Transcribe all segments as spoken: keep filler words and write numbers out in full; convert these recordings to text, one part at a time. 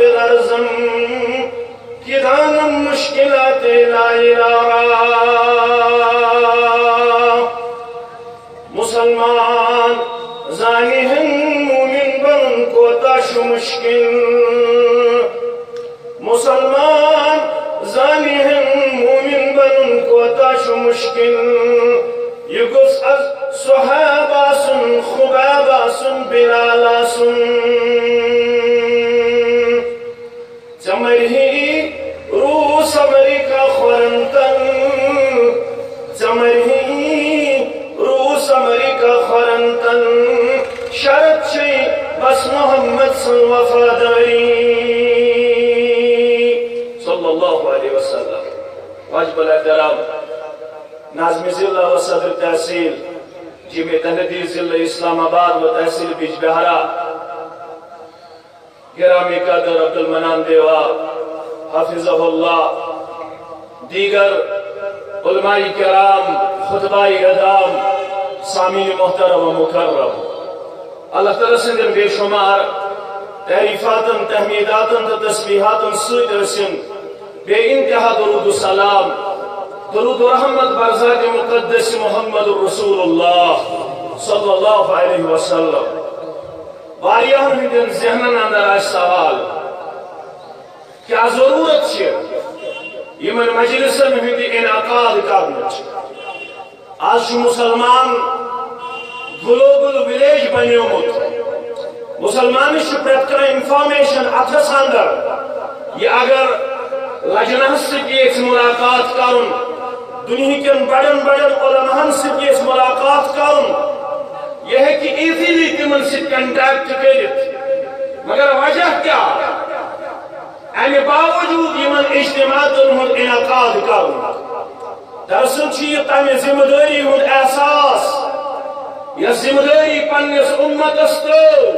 لرزن، کہ دانم مشکلات نائرارا۔ مسلمان زانہِ ہن مومن بنُن کوتاہ چھُ مشکل۔ مسلمان زانہِ ہن مومن بنُن کوتاہ چھُ مشکل۔ یہ گوٚژھ از صہیب آسُن، خبیب آسُن، بلال آسُن۔ ژےٚ مرِہی روٗس امریکہ کھۄرن تن، ژےٚ مرِہی روٗس امریکہ کھۄرن تن، شرط چھے بس محمد سٕنٛز وفادٲری۔ صلی اللہ علیہ وسلم۔ واجب الاحترام ناظم ضلع و صدر تحصیل جامع تحلیلی ضلع اسلام آباد و تحصیل بیجبہارا، گرامی قدر عبدالمنان دیوا حفظہ اللہ، دیگر علماء کرام، خطباء عظام، سامعین محترم و مکرم، اللہ تعالیٰ سٕنٛدٮ۪ن بے شمار تعریفاتن، تحمیداتن تہٕ تسبیحاتن سۭتۍ ٲسِن بے انتہا درود و سلام، درود و رحمت بر ذات مقدس محمد رسول اللہ صلی اللہ علیہ وسلم۔ واریاہن ہٕنٛدٮ۪ن ذہنن اندر آسہِ سوال، کیا ضرورت چھِ یِمن مجلسن ہٕنٛدِ انعقاد کرنٕچ؟ آز چھُ مسلمان گلوبل ولیج بنیومُت۔ مسلمانس چھُ پرٛٮ۪تھ کانٛہہ انفارمیشن اتھس اندر۔ یہ اگر لجنہس سۭتۍ یژھِ ملاقات کرُن، دنیاہکٮ۪ن بڑٮ۪ن بڑٮ۪ن علماہن سۭتۍ یژھِ ملاقات کرُن، یہ ہیٚکہِ ایزیلی تِمن سۭتۍ کنٹیکٹ کٔرِتھ۔ مگر وجہ کیا؟ امہِ باوجود یِمن اجتماعاتن ہُنٛد انعقاد کرُن۔ دراصل چھُ یہِ تمہِ ذمہ دٲری ہُنٛد احساس، یۄس ذمہ دٲری پننِس امتس ترٲو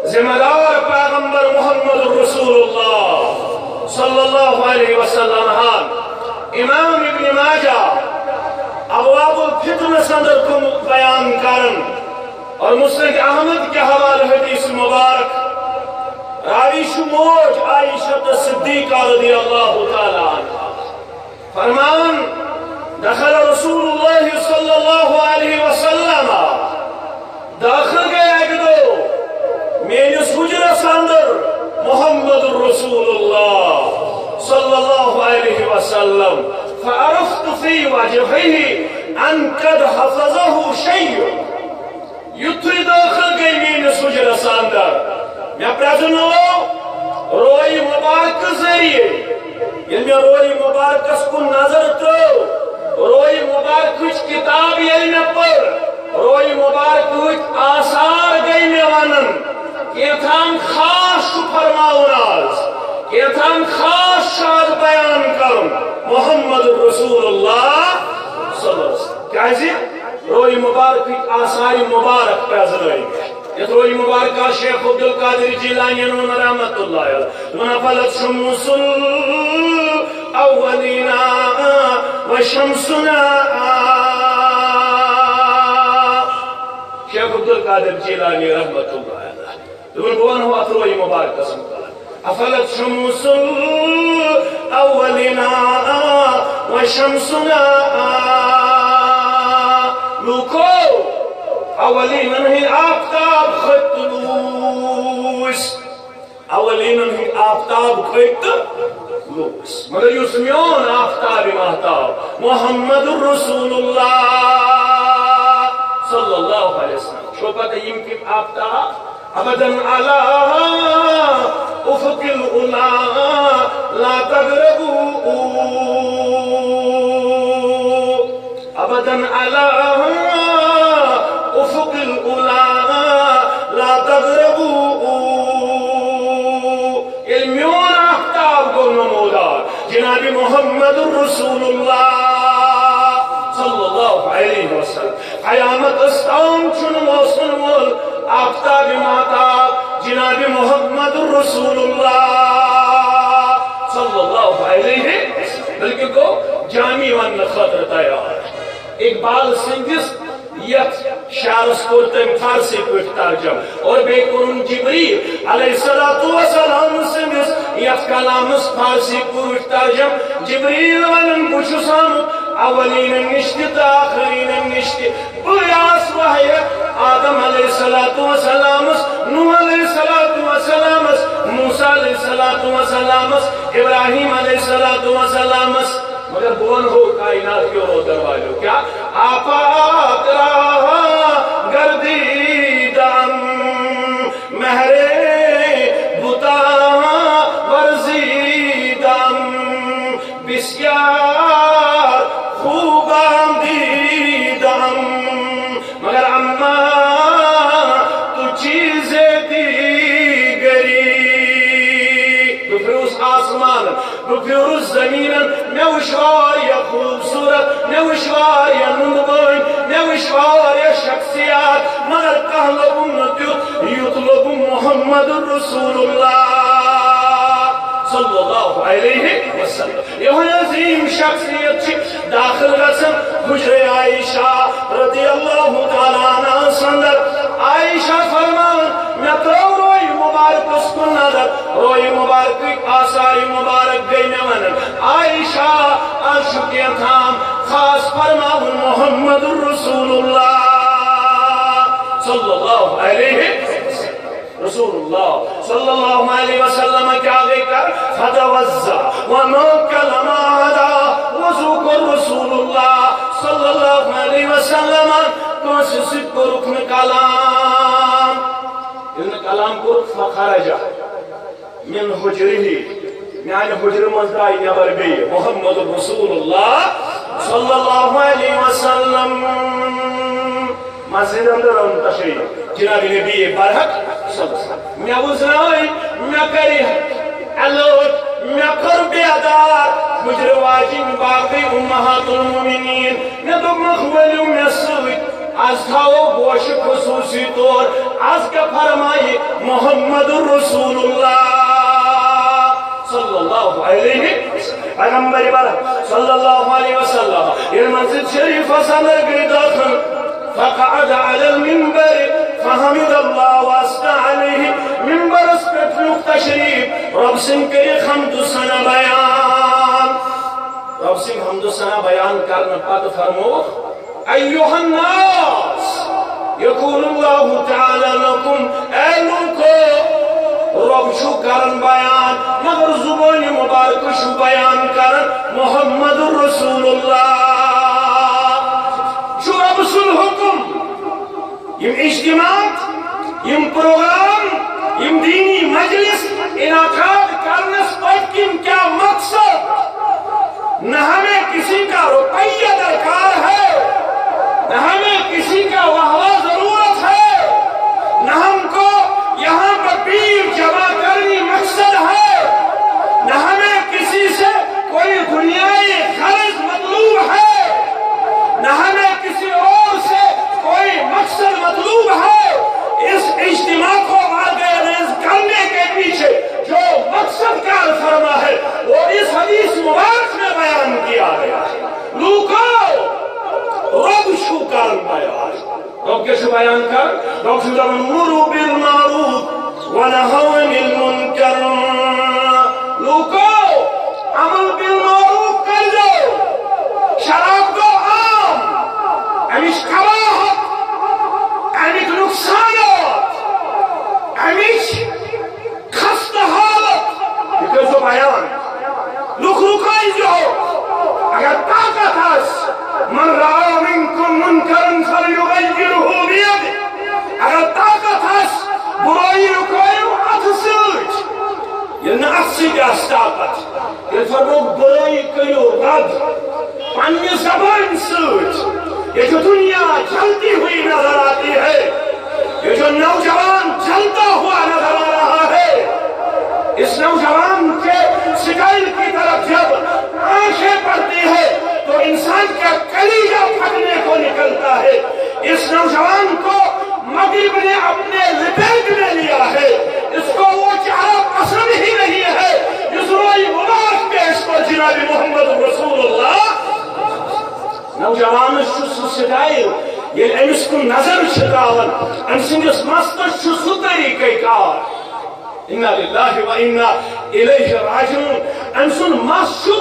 ذمہ دار پیغمبر محمد رسول اللہ صلی اللہ علیہ وسلم ہن۔ امام ابن ماجہ ابواب الفتنس اندر کُن بیان کرن اور مسند احمد کے حوالہ حدیث مبارک، راوی چھُ موج عائشہ صدیقہ رضی اللہ تعالیٰ عنہا۔ فرمان، دخل رسول اللہ صلی اللہ علیہ وسلم، داخل گئے اکہ دۄہ میٲنِس حجرس اندر محمد رسول اللہ صلی اللہ علیہ وسلم، فعرفت فی وجهه ان قد حفظه شیء۔ یُتھُے دٲخل گٔے میٲنِس حجرس اندر، مےٚ پرٛزنوو روے مبارکہٕ ذٔریعہٕ۔ ییٚلہِ مےٚ روے مبارکس کُن نظر ترٲو، روے مبارکٕچ کِتاب ییٚلہِ مےٚ پٔر، روے مبارکٕچ آثار گٔے مےٚ ونان۔ کینٛژھن خاص چھُ فرماوُن آز، کینٛژھن خاص چھُ آز بیان کرُن۔ محمد رسول اللہ صلی اللہ علیہ وسلم۔ کیازِ؟ روے مبارکٕکۍ آثار مبارک پرٛزنٲوۍ۔ یتھ روے مبارکہ شیخ عبدالقادر جیلانی ووٚن رحمت اللہ علیہ، دوٚپُن، "افلت شموس الاولین و شمسنا۔" شیخ عبدالقادر جیلانی رحمت اللہ علیہ۔ دوٚپُن، بہٕ وَنہو اَتھ روے مُبارکَس مُتعلق۔ افلت شموس الاولین و شمسنا۔ لوٗکو، اولینن ہٕنٛدۍ آفتاب کھٔتۍ تہٕ لوٗس۔ اولینن ہٕنٛدۍ آفتاب کھٔتۍ تہٕ لوٗس۔ مگر یُس میون آفتاب ماہتاب محمد رسول اللہ صلی اللہ علیہ وسلم، چھو پتہ یِم کِم آفتاب؟ ابدا علی افق العلا لا تغربوا۔ ابدا علی افق العلا لا تغربوا۔ ییٚلہِ میون آفتاب گوٚو نمودار، جناب محمد رسول اللہ صلی اللہ علیہ وسلم، قیامتس تام چھُنہٕ وسن وول آفتاب ماہتاب جناب محمد رسول اللہ صلی اللہ علیہ وسلم، بلکہ گوٚو جامی وننہٕ خٲطرٕ تیار۔ اقبال سٕنٛدِس یتھ شعرس کوٚر تٔمۍ فارسی پٲٹھۍ ترجم۔ اور بیٚیہِ کوٚرُن جبریل علیہ الصلوۃ والسلام سٕنٛدِس یتھ کلامس فارسی پٲٹھۍ ترجم۔ جبریل ونان، بہٕ چھُس آمُت اولینن نِش تہِ تہٕ آخرینن نِش تہِ۔ بہٕ آس وحی آدم علیہ الصلوۃ والسلامس، نوح علیہ الصلوۃ والسلامس، موسیٰ علیہ الصلوۃ والسلامس، ابراہیم علیہ الصلوۃ والسلامس۔ مگر بہٕ ونہو کائنات کیو روتر والیو کیا، آفاق راہ گردیدم، مہر بتان ورزیدم، بسیار خوبان دیدم، مگر اما تو چیز دیگری۔ بہٕ پھیوٗرُس آسمانن، بہٕ پھیوٗرُس زٔمیٖنن، مےٚ وٕچھ واریاہ خوٗبصوٗرت، مےٚ وٕچھ واریاہ نُنٛدٕ بٲنۍ، مےٚ وٕچھ واریاہ شخصیات، مگر کانٛہہ لوٚبُم نہٕ تیُتھ، یُتھ لوٚبُم محمد رسول اللہ صلی اللہ علیہ وسلم۔ یِہوٚے عظیٖم شخصیت چھِ داخل گژھان حجرے عائشہ رضی اللہ تعالیٰ عنہَس اندر۔ عائشہ فرمان، مےٚ ترٲو روے مبارکس کُن نظر، روے مبارکٕکۍ آثار مبارک گٔے مےٚ ونان۔ عائشہ، از چھُ کینٛہہ تام خاص فرماوُن محمد رسول اللہ صلی اللہ علیہ وسلم۔ رسول اللہ صلی اللہ علیہ وسلم کیا گئی کر؟ فتوضا وموکل ما عدا۔ وضو کوٚر رسول اللہ صلی اللہ علیہ وسلم، کٲنٛسہِ سۭتۍ کوٚرُکھ نہٕ کلام۔ ییٚلہِ نہٕ کلام کوٚرُکھ، فخرج من حجرہ، میانہِ حجرٕ منٛز درٛاے نٮ۪بر بیٚیہِ محمد رسول اللہ صلی اللہ علیہ وسلم۔ مسجد اندر آو تشریف جناب نبی برحق صلی اللہ علیہ وسلم۔ مےٚ وُزنٲے، مےٚ کَرِ الرٹ، مےٚ کوٚر بیدار حجرٕ واجِنۍ باقٕے امہات المومنین۔ مےٚ دوٚپمَکھ، ؤلِو مےٚ سۭتۍ، از تھاوو گوشہِ خصوصی طور، از کیٛاہ فرمایہِ محمد رسول اللہ صلی اللہ علیہ وسلم۔ پیغمبر برحق صلی اللہ علیہ وسلم ییٚلہِ مسجد شریفس اندر گٔے داخل، فقعد علی المنبر فحمد اللہ واثنی علیہ، منبرس پٮ۪ٹھ نیوٗکھ تشریف، رۄب سٕنٛدۍ کٔرِکھ حمد و ثنا بیان۔ رۄب سٕنٛدۍ حمد و ثنا بیان کرنہٕ پتہٕ فرمووُکھ، ایھا الناس، یقول اللہ تعالی لکم، اے لوٗکو، رۄب چھُ کران بیان، مگر زبٲنہِ مبارکہٕ چھُ بیان کران محمد رسول اللہ۔ چھُ رۄب سُنٛد حُکُم۔ یِم اجتماعات، یِم پروگرام، یِم دینی مجلس انعقاد کرنس پتہٕ کِنۍ کیا مقصد؟ نہ ہمیں کسی کا روپیہ درکار ہے، نہ ہمیں کسی کا واہ واہ ضرورت ہے، نہ ہم کو یہاں پر بھیڑ جمع کرنی مقصد ہے، نہ ہمیں کسی سے کوئی دنیائی غرض مطلوب ہے، نہ ہمیں کسی اور سے کوئی مقصد مطلوب ہے۔ اس اجتماع کو آرگنائز کرنے کے پیچھے جو مقصد کار فرما ہے، وہ اس حدیث مبارک میں بیان کیا گیا ہے۔ لوکو، رب چھُ کران بیان۔ رب کیٛاہ چھُ بیان کران؟ رب چھُ دپان، مروا بالمعروف ونہوا عن المنکر۔ لوکو، امر بالمعروف کٔرۍزیو۔ شراب گوٚو عام، امِچ قباحت، امیِکۍ نقصانات، امِچ خستہٕ حالت، یہِ کٔرۍزیو بیان۔ لُکھ رُکٲیزیو، اگر طاقت آسہِ، من رأى منكم منكرا فليغيره بيده۔ اگر طاقت آسہِ، بُرٲیی رُکٲیِو اَتھٕ سۭتۍ۔ ییٚلہِ نہٕ اَتھٕ سۭتۍ آسہِ طاقت، تیٚلہِ فرمووُکھ، بُرٲیی کٔرِو رد پننہِ زبٲنۍ سۭتۍ۔ یہ جو دنیا جلتی ہوئی نظر آتی ہے، یہ جو نوجوان جلتا ہوا نظر آ رہا ہے، اس نوجوان کے سٹائل کی طرف جب آنکھیں پڑتی ہے تو انسان کا کلیجہ پھٹنے کو نکلتا ہے۔ اس نوجوان کو مغرب نے اپنے لپیٹ میں لیا ہے، اس کو وہ چہرہ پسند ہی نہیں ہے۔ یہ ذرا مبارک پیش پر جناب محمد رسول اللہ۔ نوجوانس چھُ سُہ سٹائل، ییٚلہِ أمِس کُن نظر چھِ ترٛاوان، أمۍ سٕنٛدِس مستس چھُ سُہ طریٖقے کار۔ انا للہ و انا الیہ راجعون۔ أمۍ سُنٛد مس چھُ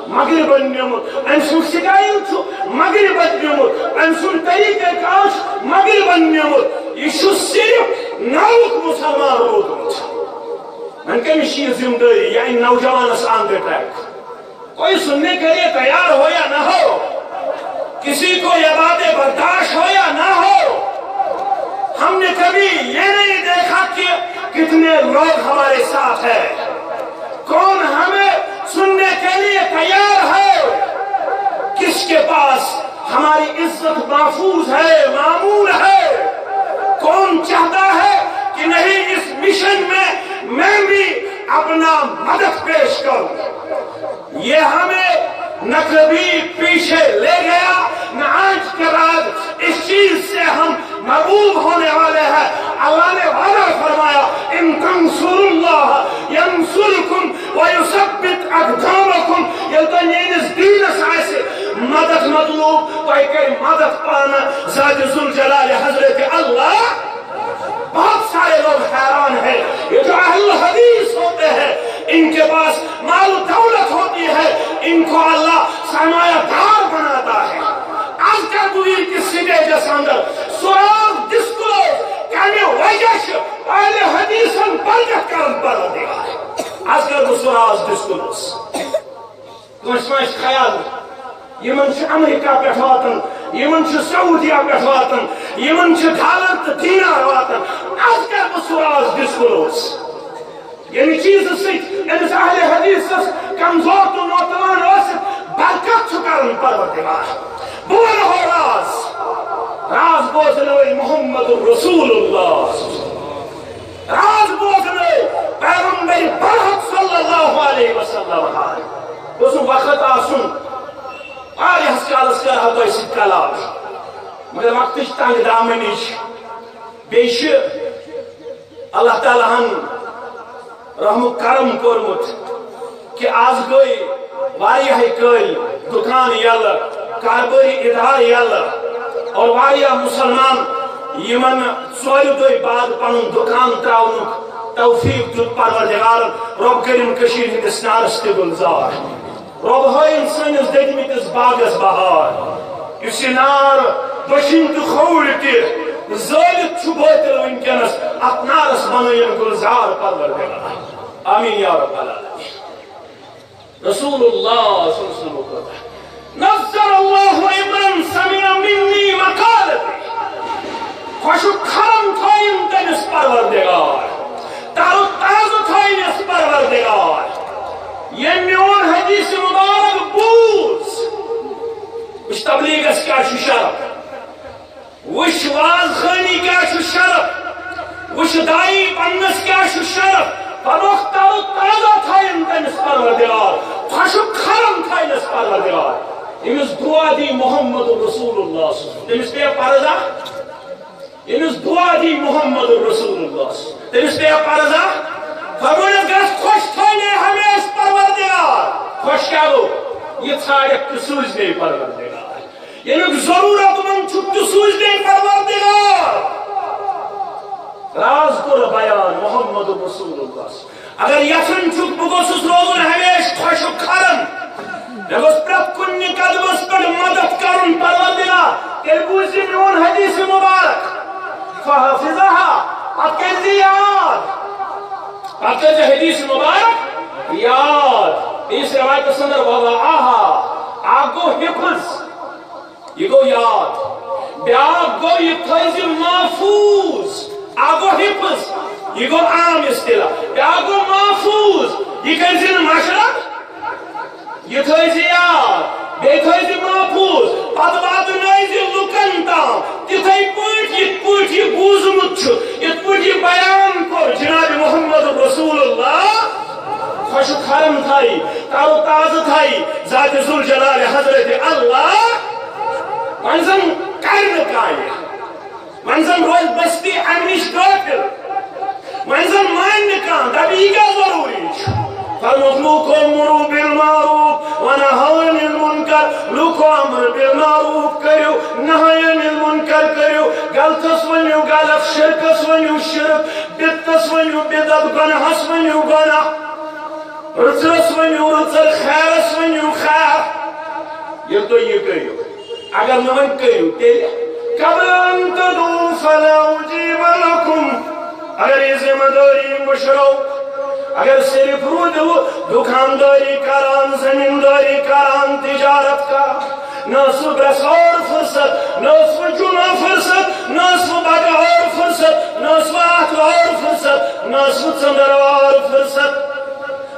مغربن نیومُت، أمۍ سُنٛد سٹائل چھُ مغربن نیومُت، أمۍ سُنٛد طریٖقہ کار چھُ مغربن نیومُت۔ یہِ چھُ صرف ناوُک مسلمان روٗدمُت۔ وۄنۍ کٔمِس چھِ یہِ ذمہٕ دٲری؟ یا أمۍ نوجوانس آن دِ ٹریک۔ کوئی سننے کے لیے تیار ہو یا نہ ہو، کسی کو یہ باتیں برداشت ہو یا نہ ہو، ہم نے کبھی یہ نہیں دیکھا کہ کتنے لوگ ہمارے ساتھ ہیں، کون ہمیں سننے کے لیے تیار ہے، کس کے پاس ہماری عزت محفوظ ہے، مامون ہے، کون چاہتا ہے کہ نہیں، اس مشن میں میں بھی اپنا مدد پیش کروں؟ یہ ہمیں نہ کبھی پیچھے لے گیا، نہ آج کے بعد اس چیز سے ہم محروم ہونے والے ہیں۔ اللہ نے وعدہ فرمایا، ان تنصروا اللہ ینصرکم ویثبت اقدامکم۔ ییٚلہِ تۄہہِ میٲنِس دیٖنس آسہِ مدد مطلوب، تۄہہِ کرِ مدد پانہٕ ذات ذوالجلال حضرت اللہ۔ بہت سارے لوگ حیران ہیں، یہ جو اہل حدیث ہوتے ہیں، ان کے پاس مال و دولت ہوتی ہے، ان کو اللہ سرمایہ دار بناتا ہے۔ آج کل بھی کس سٹیجس اندر سراغ ڈسکلوز کرنے وجہ سے اہل حدیث ہم برکت کرن پر دیوار۔ آج کل وہ سراغ ڈسکلوز کٲنٛسہِ ما آسہِ خیال، یِمن چھُ امریکہ پٮ۪ٹھ واتان، یِمن چھُ سعودیہ پٮ۪ٹھ واتان، یِمن چھُ ڈالر تہٕ دینار واتان۔ از کرٕ بہٕ سُہ راز ڈسکلوز۔ ییٚمہِ چیٖزٕ سۭتۍ أمِس اہل حدیثس کمزور تہٕ نوجوان ٲسِتھ برکت چھُ کران پروردگار۔ بہٕ ونہو راز، راز بوزنٲوۍ محمد رسول اللہ۔ راز بوزنٲو پیغمبر برحق صلی اللہ علیہ وسلم۔ گوٚژھ وقت آسُن، واریاہس کالس کرٕ ہا تۄہہِ سۭتۍ کلام، مگر وقتٕچ تنگ دامنی چھِ۔ بیٚیہِ چھِ اللہ تعالیٰ ہن رحم و کرم کوٚرمُت۔ کہ آز گٔے واریاہے کٲلۍ دُکان یَلہٕ، کاربٲری اِدارٕ یَلہٕ، اور واریاہ مُسلمان یِمن ژورِ دۄہہِ بعد پنُن دُکان ترٛاونُک توفیٖق دیُت پروردگارن۔ رۄب کٔرِن کٔشیٖرِ ہٕنٛدِس نارس تہِ گُلزار۔ رۄب ہٲیِن سٲنِس دٔدمٕتِس باغس بہار۔ یُس یہِ نار دٔچھِنۍ تہٕ کھووُرۍ تہِ زٲلِتھ چھُ بٲطِل وٕنکیٚنس، اتھ نارس بنٲیِن گُلزار پروردگار۔ آمین یا رب العالمین۔ رسول اللہ صلی اللہ علیہ وسلم کوتاہ۔ نظر اللہ امرا سمع منی مقالتی۔ خۄشک خرم تھٲیِن تٔمِس پروردگار، تر و تازٕ تھٲیِنس پروردگار۔ ییٚمۍ میون حدیث مبارک بوٗز، وٕچھ تبلیغس کیٛاہ چھُ شرف۔ وٕچھ واز خٲنی کیٛاہ چھُ شرف، وٕچھ داعی بننس کیٛاہ چھُ شرف۔ پتہٕ اوس تر و تازہ تھاوُن تٔمِس پروردگار، خۄشک خرم تھاونس پروردگار۔ أمِس دعا دی محمد رسول اللہ صلی اللہ علیہ وسلم۔ تٔمِس پیٚیہِ فرض اکھ، أمِس دعا دی محمد رسول اللہ صلی اللہ علیہ وسلم۔ تٔمِس پیٚیہِ فرض اکھ، فرمٲیِس گژھ خۄش تھاونے ہمیشہِ پروردگار۔ خۄش کیٛاہ گوٚو؟ یہِ ژھانڈکھ تہٕ سوٗزنے پروردگار۔ ییٚمیُک ضروٗرت مند چھُ، تہِ سوٗزنے پروردگار۔ راز کوٚر بیان محمد رسول اللہ۔ اگر یژھان چھُکھ بہٕ گوٚژھُس روزُن ہمیشہِ خۄشک خرم، مےٚ گوٚژھ پرٛٮ۪تھ کُنہِ قدمس پٮ۪ٹھ مدد کرُن پروردگار، تیٚلہِ بوٗزِ میون حدیث مبارک۔ فحفظها، پتہٕ کٔرۍ زِ یاد۔ پتہٕ کٔرۍ زِ حدیث مبارک یاد۔ بیٚیِس رِوایتس اندر وضعها، اکھ گوٚو حفظ، یہِ گوٚو یاد۔ بیٛاکھ گوٚو، یہِ تھٲیزِ محفوٗظ۔ اکھ گوٚو حفظ، یہِ گوٚو عام اصطلاح۔ بیٛاکھ گوٚو محفوٗظ، یہِ کٔرزِ نہٕ مشرف، یہِ تھٲیزِ یاد، بیٚیہِ تھٲیزِ محفوٗظ۔ پتہٕ واتنٲیزِ لُکن تام تِتھے پٲٹھۍ، یِتھ پٲٹھۍ یہِ بوٗزمُت چھُ، یِتھ پٲٹھۍ یہِ بیان کوٚر جناب محمد رسول اللہ۔ خۄشک خرم تھایہِ، تر و تازٕ تھایہِ ذات ذوالجلال حضرت اللہ۔ وۄنۍ زن کرِ نہٕ کانٛہہ یہِ۔ وۄنۍ زن روزِ بستی امہِ نِش غٲفِل۔ وۄنۍ زن مانہِ نہٕ کانٛہہ، دپہِ یہِ کیٛاہ ضروٗری چھُ؟ فرمووُکھ، لوٗکو، مروا بالمعروف ونہوا عن المنکر۔ لوٗکو، امر بالمعروف کٔرِو، نہی عن المنکر کٔرِو، غلطس ؤنِو غلط، شرکس ؤنِو شرک، بدعتس ؤنِو بدعت، گۄناہس ؤنِو گۄناہ، رٕژرس ؤنِو رٕژر، خیرس ؤنِو خیر۔ ییٚلہِ تُہۍ یہِ کٔرِو، اگر نہٕ وۄنۍ کٔرِو، تیٚلہِ قبل ان تدعوا فلا اجیب لکم۔ اگر یہِ ذمہ دٲری مٔشرٲو، اگر صرف روٗدِو دُکاندٲری کران، زٔمیٖندٲری کران، تجارت کران، نہ ٲسوٕ برٛٮ۪سوار فرصت، نہ ٲسوٕ جمعہ فرصت، نہ ٲسوٕ بٹوار فرصت، نہ ٲسوٕ آتھوار فرصت، نہ ٲسوٕ ژٔنٛدٕروار فرصت۔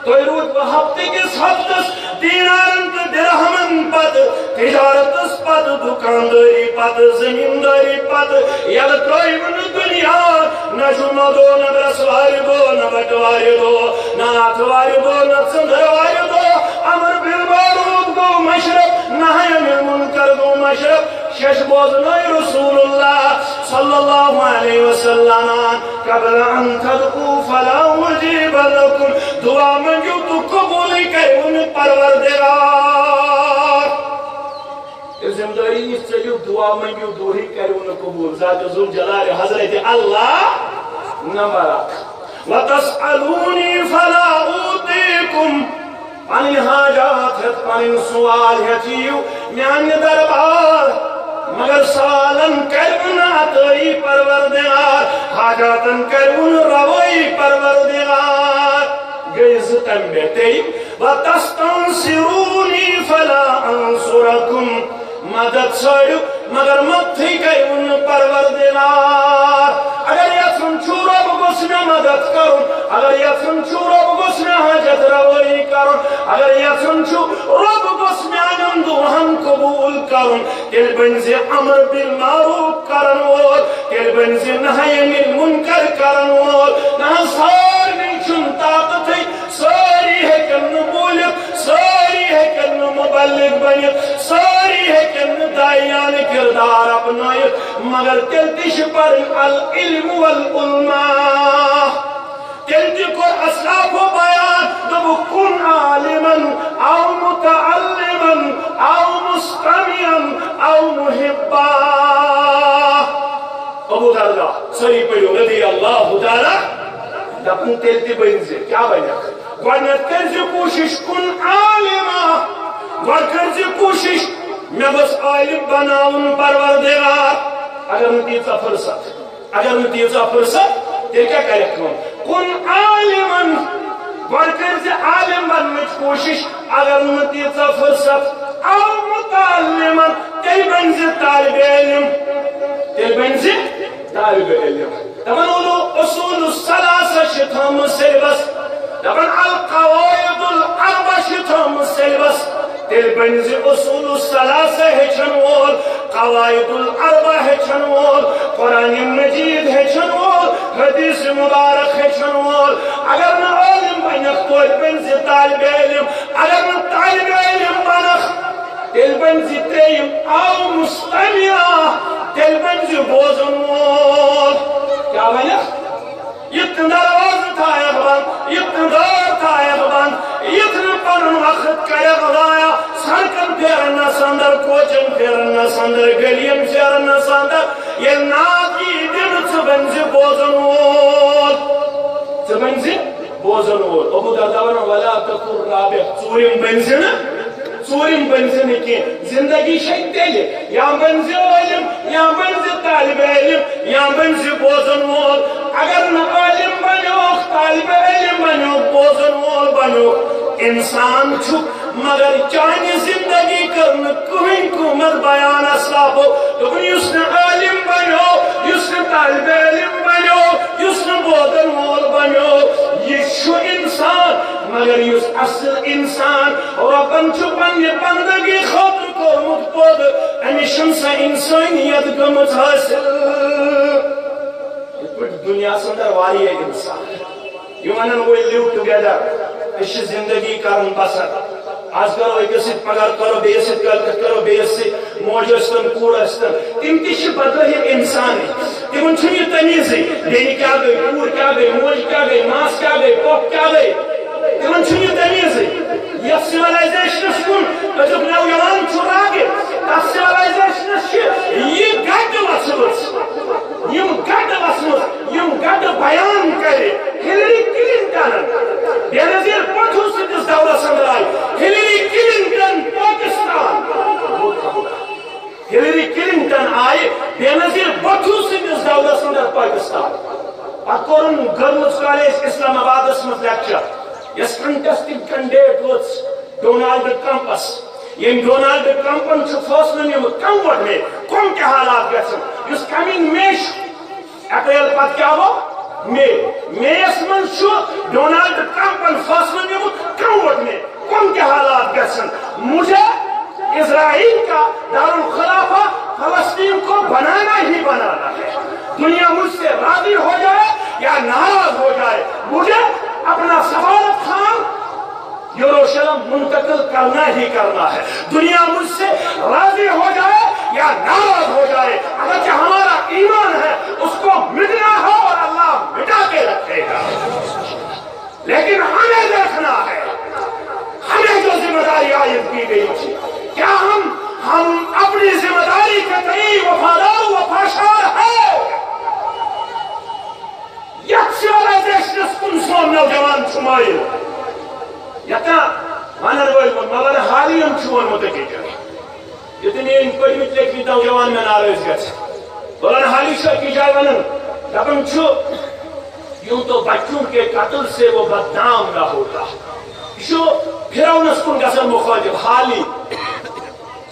تۄہہِ روٗدوٕ ہفتہٕ کِس ہفتس دینارن تہٕ درہمن پتہٕ، تجارتس پتہٕ، دُکاندٲری پتہٕ، زٔمیٖندٲری پتہٕ، ییٚلہِ ترٛٲیوٕ نہٕ دُنیا، نہ جمعہ دۄہ، نہ برٛٮ۪سوارِ دۄہ، نہ بٹوارِ دۄہ، نہ آتھوارِ دۄہ، نہ ژٔنٛدٕروارِ دۄہ۔ امر بالمعروف گوٚو مشرف، نہی عن المنکر گوٚو مشرف۔ شش بوزنٲے رسول اللہ صلی اللہ علیہ وسلم، قبل ان تدعوا فلا اجیب لکم۔ دعا منگیو تو قبول کرون پروردگار۔ یہ ذمہ داری نش چلیو، دعا منگیو، دعا ہی کرون قبول۔ ذات ذوالجلال حضرت اللہ نمبر اکھ۔ وتسألونی فلا اعطیکم۔ پنٕنۍ حاجات ہٮ۪تھ، پنٕنۍ سوال ہٮ۪تھ یِیِو میانہِ دربار، مگر سوالن کرِوٕ نہٕ عطٲیی پروردگار، حاجاتن کرِوٕ نہٕ روٲیی پروردگار۔ گٔے زٕ تمہِ بے تیٚلہِ، وتستنصرونی فلا انصرکم۔ مدد ژھٲنٛڈِو، مگر مدتھٕے کٔرِو نہٕ پروردگار۔ اگر یژھُن چھُ رۄب گوٚژھ مےٚ مدد کرُن، اگر یژھُن چھُ رۄب گوٚژھ مےٚ حاجت روٲیی کرُن، اگر یژھُن چھُ رۄب گوٚژھ میانٮ۪ن دُعاہن قبوٗل کرُن، تیٚلہِ بٔنۍ زِ امر بالمعروف کرن وول، تیٚلہِ بٔنۍ زِ نہی عن المنکر کرن وول۔ نہ، سارنٕے چھُنہٕ طاقتٕے، سٲری ہیٚکن نہٕ بوٗلِتھ، سٲری ہیٚکن نہٕ مبلغ بٔنِتھ، سٲری ہیٚکن نہٕ داعیانہٕ کردار اپنٲیِتھ، مگر تیٚلہِ تہِ چھِ پرٕنۍ العلم والعلماء۔ تیٚلہِ تہِ کوٚر اسلافو بیان، دوٚپُکھ، کُن عالمن او متعلمن او مستمعن او محبا۔ ابو دردہ، سٲری پٔرِو رضی اللہ تعالیٰ، دَپُن تیٚلہِ تہِ بٔنۍ زِ، کیٛاہ بَنٮ۪کھ؟ گۄڈٕنٮ۪تھ کٔرۍ زِ کوٗشِش کُن عالما، گۄڈٕ کٔرۍ زِ کوٗشِش مےٚ گوٚژھ عالم بناوُن پروردگار۔ اگر نہٕ تیٖژاہ فرصت، اگر نہٕ تیٖژاہ فرصت، تیٚلہِ کیٛاہ کَرٮ۪کھ کٲم؟ کُن عالمن، گۄڈٕ کٔرۍ زِ عالم بننٕچ کوٗشِش، اگر نہٕ تیٖژاہ فرصت، او متعلمن، تیٚلہِ بٔنۍ زِ طالب علم، تیٚلہِ بٔنۍ زِ طالب علم۔ دپان اولو اصول الثلاثہ چھِ تھٲومٕژ syllabus، دپان القواعد الاربع چھِ تھٲومٕژ syllabus۔ تیٚلہِ بٔنۍ زِ اصول الثلاثہ ہیٚچھن وول، قواعد الاربع ہیٚچھن وول، قرآن مجید ہیٚچھن وول، حدیث مبارک ہیٚچھن وول۔ اگر نہٕ عالم بنکھ، توتہِ بٔنۍ زِ طالب علم۔ اگر نہٕ طالب علم بنکھ، تیٚلہِ بٔنۍ زِ ترٛیٚیِم او مستمع، تیٚلہِ بٔنۍ زِ بوزن وول۔ کیٛاہ بنکھ؟ یُتھ نہٕ دروازٕ تھایَکھ بنٛد، یُتھ نہٕ دٲر تھایَکھ بنٛد، یُتھ نہٕ پنُن وقت کَرَکھ ضایع، سڑکن پھیرنس اندر، کوچن پھیرنس اندر، گلین پھیرنس اندر۔ ییٚلہِ نعت یی دِنہٕ، ژٕ بٔنۍ زِ بوزن وول۔ ژٕ بٔنۍ زِ بوزن وول۔ ابو دردہ ونان، ولا تکن رابع، ژوٗرِم بٔنۍ زِ نہٕ۔ ژوٗرِم بٔنۍ زِ نہٕ کینٛہہ۔ زندگی چھے تیٚلہِ یا بٔنۍ زِ عٲلِم، یا بٔنۍ زِ طالب علم، یا بٔنۍ زِ بوزن وول۔ اگر نہٕ عٲلِم بنیوکھ، طالب علم بنیوکھ، بوزن وول بنیوکھ، انسان چھُکھ، مگر چانہِ زندگی کٔر نہٕ کٕہٕنۍ قۭمت بیان۔ اسلافو دوٚپُن، یُس نہٕ عٲلِم بنیو، یُس نہٕ طالب علم بنیو، یُس نہٕ بوزن وول بنیو، یہِ چھُ انسان، مگر یُس اصل انسان رۄبن چھُ پننہِ بندگی خٲطرٕ کوٚرمُت پٲدٕ، أمِس چھَنہٕ سۄ انسٲنیت گٔمٕژ حٲصِل۔ یِتھ پٲٹھۍ دُنیاہَس اندر واریاہ انسان، یِم ونان، we live together، أسۍ چھِ زندگی کران بسر۔ آز کرو أکِس سۭتۍ، پگاہ کرو بیٚیِس سۭتۍ، کٲلۍکٮ۪تھ کرو بیٚیِس سۭتۍ، موج ٲسۍتن، کوٗر ٲسۍتن، تِم تہِ چھِ بظٲہِر اِنسانٕے۔ تِمن چھُنہٕ یہِ تمیٖزٕے، بیٚنہِ کیٛاہ گٔے، کوٗر کیٛاہ گٔے، موج کیٛاہ گٔے، ماس کیٛاہ گٔے، پۄپھ کیٛاہ گٔے، تِمن چھُنہٕ یہِ تمیٖزٕے۔ یَتھ civilizationس کُن أزیُک نوجوان چھُ راغب، تتھ سیولائزیشنس چھِ یہِ گٹہٕ وژھمٕژ، یِم گٹہٕ وژھمٕژ، یِم گٹہٕ بیان کرِ ہلری کلنٹن، بینظیر بھٹو سٕنٛدِس دورس اندر آیہِ Hillary Clinton Pakistan. Hillary Clinton آیہِ بینظیر بھٹو سٕنٛدِس دورس اندر پاکستان۔ پتہٕ کوٚرُن گٔرلز کالج اسلام آبادس منٛز لیکچر، یۄس کنٹیسٹنگ کینڈیڈیٹ وٲژ ڈونالڈ ٹرمپس۔ ییٚمۍ ڈونالڈ ٹرمپن چھُ فٲصلہٕ نیوٗمُت، کم ووٹ مے، کم تہِ حالات گژھن، یُس کمنگ مے چھُ، اپریل پتہٕ کیٛاہ گوٚو؟ مے۔ مے یس منٛز چھُ ڈونالڈ ٹرمپن فٲصلہٕ نیوٗمُت، کم ووٹ مے، کم تہِ حالات گژھن، مجھے اسرائیل کا دارالخلافہ فلسطین کو بنانا ہی بنانا ہے۔ دنیا مجھ سے راضی ہو جائے یا ناراض ہو جائے، مجھے اپنا سفارت خان یروشلم منتقل کرنا ہی کرنا ہے۔ دنیا مجھ سے راضی ہو جائے یا ناراض ہو جائے، اگرچہ ہمارا ایمان ہے، اس کو مٹنا ہے اور اللہ مٹا کے رکھے گا۔ لیکن ہمیں دیکھنا ہے، ہمیں جو ذمہ داری عائد کی گئی تھی، کیا ہم ہم اپنی ذمہ داری کے تئیں وفادار و وفاشار ہیں؟ یتھ سیولائزیشنس کُن سون نوجوان چھُ مٲیِل۔ یتھ ونن وٲلۍ ووٚن، مولانا حالی ہم چھُ ووٚنمُت أکِس جایہِ۔ یُتھ میٲنۍ پٔتمٕتۍ لیکھمٕتۍ نوجوان مےٚ ناراض گژھِ۔ مولانا حالی چھُ أکِس جایہِ ونان، دپان چھُ، یوں تو بچوں کے قتل سے وہ بدنام نہ ہوتا۔ یہِ چھُ فرعونس کُن گژھان مخاطب، حالی۔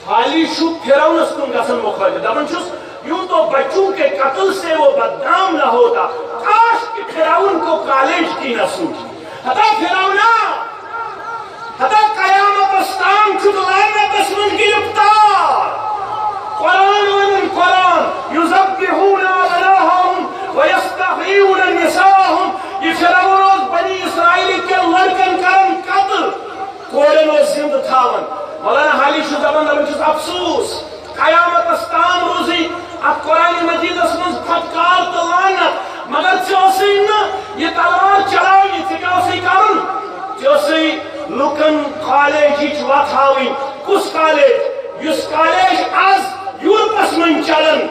حالی چھُ فرعونس کُن گژھان مخٲطب، دپان چھُس، یوں تو بچوں کے قتل سے وہ بدنام نہ ہوتا، کاش کہ فرعون کو کالج کی نہ سوچی۔ ہتا فرعونا، ہتا قیامتس تام چھُکھ لعنتس منٛز گرفتار۔ قرآن ونان قرآن، یذبحون ابناءهم ویستحیون نساءهم، یہ فرعون اوس بنی اسرائیل کٮ۪ن لڑکن کران قتل۔ کورٮ۪ن اوس زِندٕ تھاوان۔ مولانا حالی چھُ دَپان، دَپان چھُس، افسوس، قیامتس تام روٗزٕے اتھ قرآن مجیدس منٛز پھٹکار تہٕ لعنت، مگر ژےٚ اوسُے نہٕ یہِ تلوار چلاونہِ، ژےٚ کیٛاہ اوسُے کرُن؟ ژےٚ اوسُے لُکن کالجٕچ وتھ ہاوٕنۍ۔ کُس کالج؟ یُس کالج از یورپس منٛز چلان،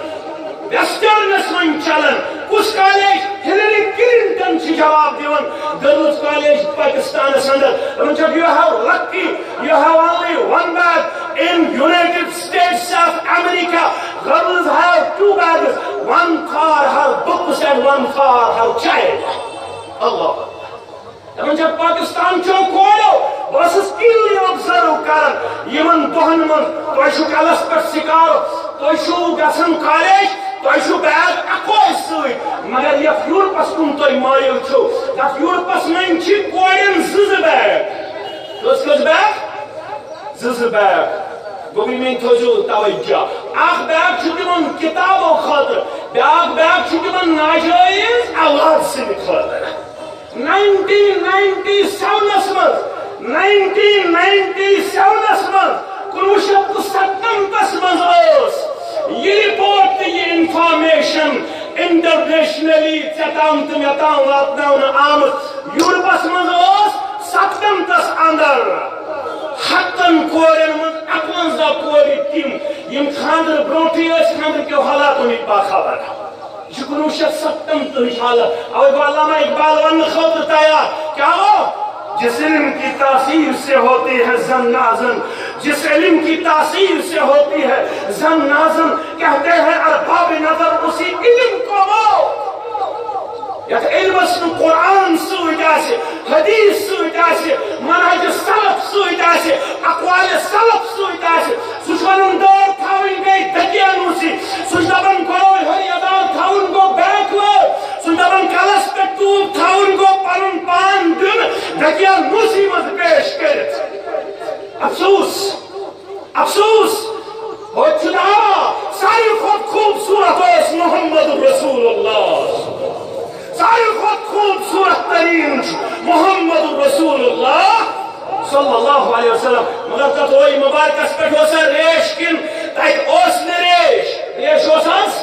ویسٹرنس منٛز چلان۔ کُس کالج؟ ہلری کلنٹن چھِ جواب دِوان، گٔرلز کالج پاکستانس اندر۔ دپان چھکھ، you have lucky, you have only one bag in United States of America. Girls have two bags, one for her books and one for her child. اللہ اکبر۔ دپان چھکھ، پاکستان چو کورو، بہٕ ٲسٕس keenly observe کران یِمن دۄہن منٛز۔ تۄہہِ چھُو کلس پٮ۪ٹھ سکارف، تۄہہِ چھُو گژھان کالج، تۄہہِ چھُو بیگ اکوے سۭتۍ، مگر یتھ یورپس کُن تُہۍ مٲیِل چھِو، تتھ یورپس منٛز چھِ کورٮ۪ن زٕ زٕ بیگ۔ کٔژ کٔژ بیگ؟ زٕ زٕ بیگ۔ گوٚبرۍ میٛٲنۍ تھٲوزیو توجہ، اکھ بیگ چھُ تِمن کتابو خٲطرٕ، بیاکھ بیگ چھُ تِمن ناجٲیز اولاد سٕنٛدِ خٲطرٕ۔ ناینٹیٖن ناینٹی سیونس منٛز، ناینٹیٖن ناینٹی سیونس منٛز، کُنوُہ شیٚتھ تہٕ ستنمتس منٛز ٲس یہِ رپورٹ تہٕ یہِ انفارمیشن انٹرنیشنلی ژےٚ تام تہٕ مےٚ تام واتناونہٕ آمٕژ۔ یورپس منٛز ٲس ستنمتس اندر ہتن کورٮ۪ن منٛز اکونزہ کورِ تِم، یِم خانٛدرٕ برونٛٹھٕے ٲسۍ خانٛدرٕ کیو حالاتو نِش باخبر۔ یہ چھُ کُنوُہ شیٚتھ ستنمتٕچ حالت۔ اوے گوٚو علامہ اقبال وننہٕ خٲطرٕ تیار۔ کیا گوٚو؟ جس علم کی تاثیر سے ہوتی ہے زن نازن، جس علم کی تاثیر سے ہوتی ہے زن نازن، کہتے ہیں ارباب نظر اسی علم کو وہ۔ یتھ علمس نہٕ قرآن سۭتۍ آسہِ، حدیث سۭتۍ آسہِ، منہج سلف سۭتۍ آسہِ، اقوال سلف سۭتۍ آسہِ، سُہ چھُ ونان دٲر تھاوٕنۍ گٔے دقیانوسی۔ سُہ چھُ دپان گۄڈٕ ہیوٚر یدار تھاوُن گوٚو backward۔ سُہ چھُ دپان کلس پٮ۪ٹھ ٹوٗپۍ تھاوُن گوٚو پنُن پان دیُن دقیانوسی منٛز پیش کٔرِتھ۔ افسوس، افسوس، ہوٚتہِ چھُ دعویٰ ساروی کھۄتہٕ خوٗبصوٗرت اوس محمد رسول اللہ۔ ساروی کھۄتہٕ خوٗبصوٗرت تریٖن چھُ محمد رسول اللہ صلی اللہ علیہ وسلم۔ مگر تتھ روے مبارکس پٮ۪ٹھ اوسا ریش کِنہٕ تتہِ اوس نہٕ ریش؟ ریش اوس حظ؟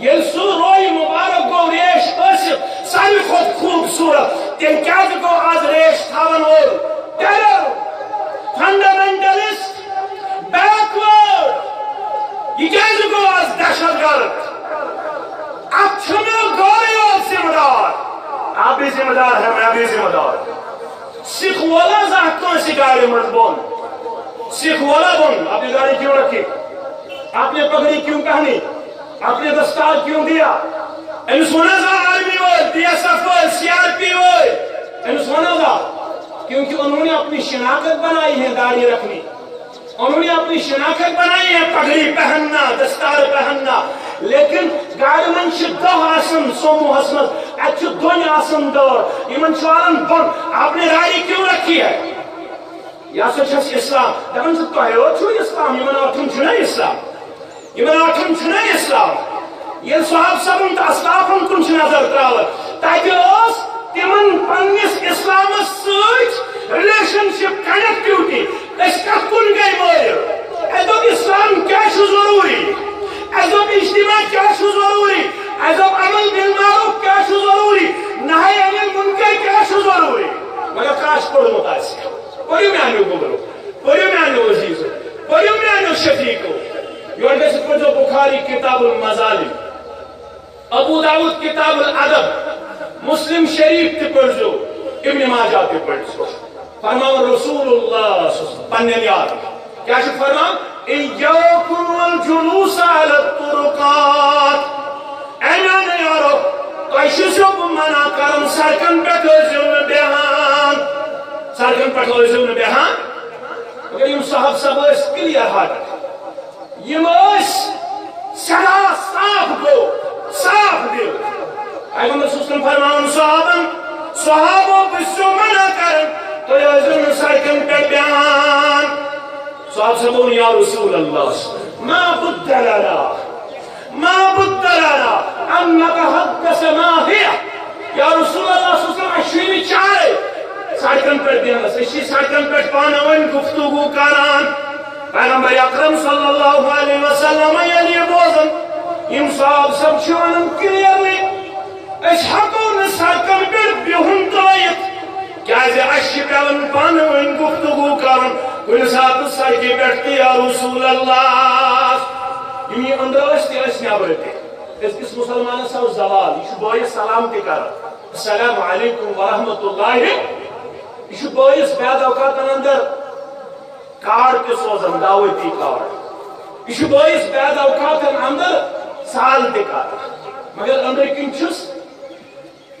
ییٚلہِ سُہ روے مبارک گوٚو ریش ٲسِتھ ساروی کھۄتہٕ خوٗبصوٗرت، تیٚلہِ کیٛازِ گوٚو از ریش تھاون وول ٹیرر، فنڈامنٹلسٹ، بیکورڈ، دہشت گرد۔ اتھ چھُ مےٚ گرے یوت ذمہ دار۔ آپ بھی ذمہ دار ہے، میں بھی ذمہ دار۔ سکھ وولا زانٛہہ کٲنٛسہِ گاڑِ منٛز بۄن؟ سکھ وولا بۄن؟ آپ نے گاڑی کیوں رکھی؟ آپ نے پگڑی کیوں پہنی؟ آپ نے دستار کیوں دیا؟ أمِس ووٚن حظ آرمی وٲلۍ، بی ایس ایف وٲلۍ، سی آر پی وٲلۍ۔ أمِس ووٚن حظ آ، کیونکہ انہوں نے اپنی شناخت بنائی ہے داڑھی رکھنی۔ انہوں نے اپنی شناخت بنائی ہے، پگڑی پہننا، دستار پہننا۔ لیکن گاڑِ منٛز چھِ دَہ آسان سوموہس منٛز، اَتہِ چھِ دۄنۍ آسان دٲر، یِمن چھُ والان بۄن۔ آپ نے داڑھی کیوں رکھی ہے؟ یہِ ہسا چھُ اَسہِ اسلام۔ دَپان چھِ، تۄہہِ یوت چھُو اسلام، یِمن ٲٹھن چھُنہ اسلام؟ یِمن ٲٹھن چھُنہ اسلام؟ ییٚلہِ صحابہٕ صٲبن تہٕ اسلافن کُن چھِ نظر تراوان، تَتہِ ٲس تِمن پننِس اسلامس سۭتۍ relationship، connectivity۔ أسۍ کتھ کُن گٔے مٲیِل؟ اَسہِ دوٚپ، اسلام کیٛاہ چھُ ضروٗری؟ اَسہِ دوٚپ، اجتماع کیٛاہ چھُ ضروٗری؟ اَسہِ دوٚپ، امر بالمعروف کیٛاہ چھُ ضروٗری؟ نہی عن المنکر کیٛاہ چھُ ضروٗری؟ مگر کاش پوٚرمُت آسہِ۔ پٔرِو میٛانیو گوٚبرو، پٔرِو میٛانیو عزیزو، پٔرِو میٛانیو شفیقو۔ یورٕ گژھِ پٔرۍزیو بخاری کتاب المظالم، ابو داؤد کتاب الادب، مسلم شریف تہِ پٔرۍزیو، ابن ماجہ تہِ پٔرۍزیو۔ فرماوان رسول اللہ صلی اللہ علیہ وسلم پننٮ۪ن یارن، کیٛاہ چھُ فرمان؟ ایاکم والجلوس علی الطرقات۔ اے میانیو یارو، تۄہہِ چھُسو بہٕ منع کران، سڑکن پٮ۪ٹھ ٲسۍزیو نہٕ بیہان، سڑکن پٮ۪ٹھ ٲسۍزیو نہٕ بیہان۔ مگر یِم صحابہٕ صٲب ٲسۍ clear hearted، یِم ٲسۍ سٮ۪ٹھاہ صاف گوٚو، صاف دِل۔ پیغمبر صلی اللہ علیہ وسلم فرماوان صحابن، صحابو، بہٕ چھُسو منع کران، تُہۍ ٲسۍزیو نہٕ سڑکن پٮ۪ٹھ بیہان۔ صحابہٕ صٲبن ووٚن، یا رسول اللہ، ما بد لنا، ما بد لنا ان نتحدث ما هي۔ یا رسول اللہ صلی اللہ علیہ وسلم، اَسہِ چھُے نہٕ چارے سڑکن پٮ۪ٹھ بیہنس، أسۍ چھِ سڑکن پٮ۪ٹھ پانہٕ ؤنۍ گفتگو کران۔ پیغمبر اکرم صلی اللہ علیہ وسلم ییٚلہِ یہِ بوزن، یِم صحابہٕ صٲب چھِ ونان clearly، أسۍ ہٮ۪کو نہٕ سڑکن پٮ۪ٹھ بِہُن ترٲیِتھ، کیازِ اَسہِ چھِ پٮ۪وان پانہٕ ؤنۍ گفتگو کرُن کُنہِ ساتہٕ سڑکہِ پٮ۪ٹھ تہِ، یا رسول اللہ۔ یِم یہِ أنٛدرٕ ٲسۍ، تہِ ٲسۍ نٮ۪برٕ تہِ۔ أزکِس مُسلمانس آو زوال، یہِ چھُ بٲیِس سلام تہِ کران، السلام علیکم ورحمۃ اللہ۔ یہِ چھُ بٲیِس بعض اوقاتن اندر کارڈ تہِ سوزان، دعوتی کارڈ۔ یہِ چھُ بٲیِس بعض اوقاتن اندر سال تہِ کران، مگر أنٛدرٕ کِنۍ چھُس،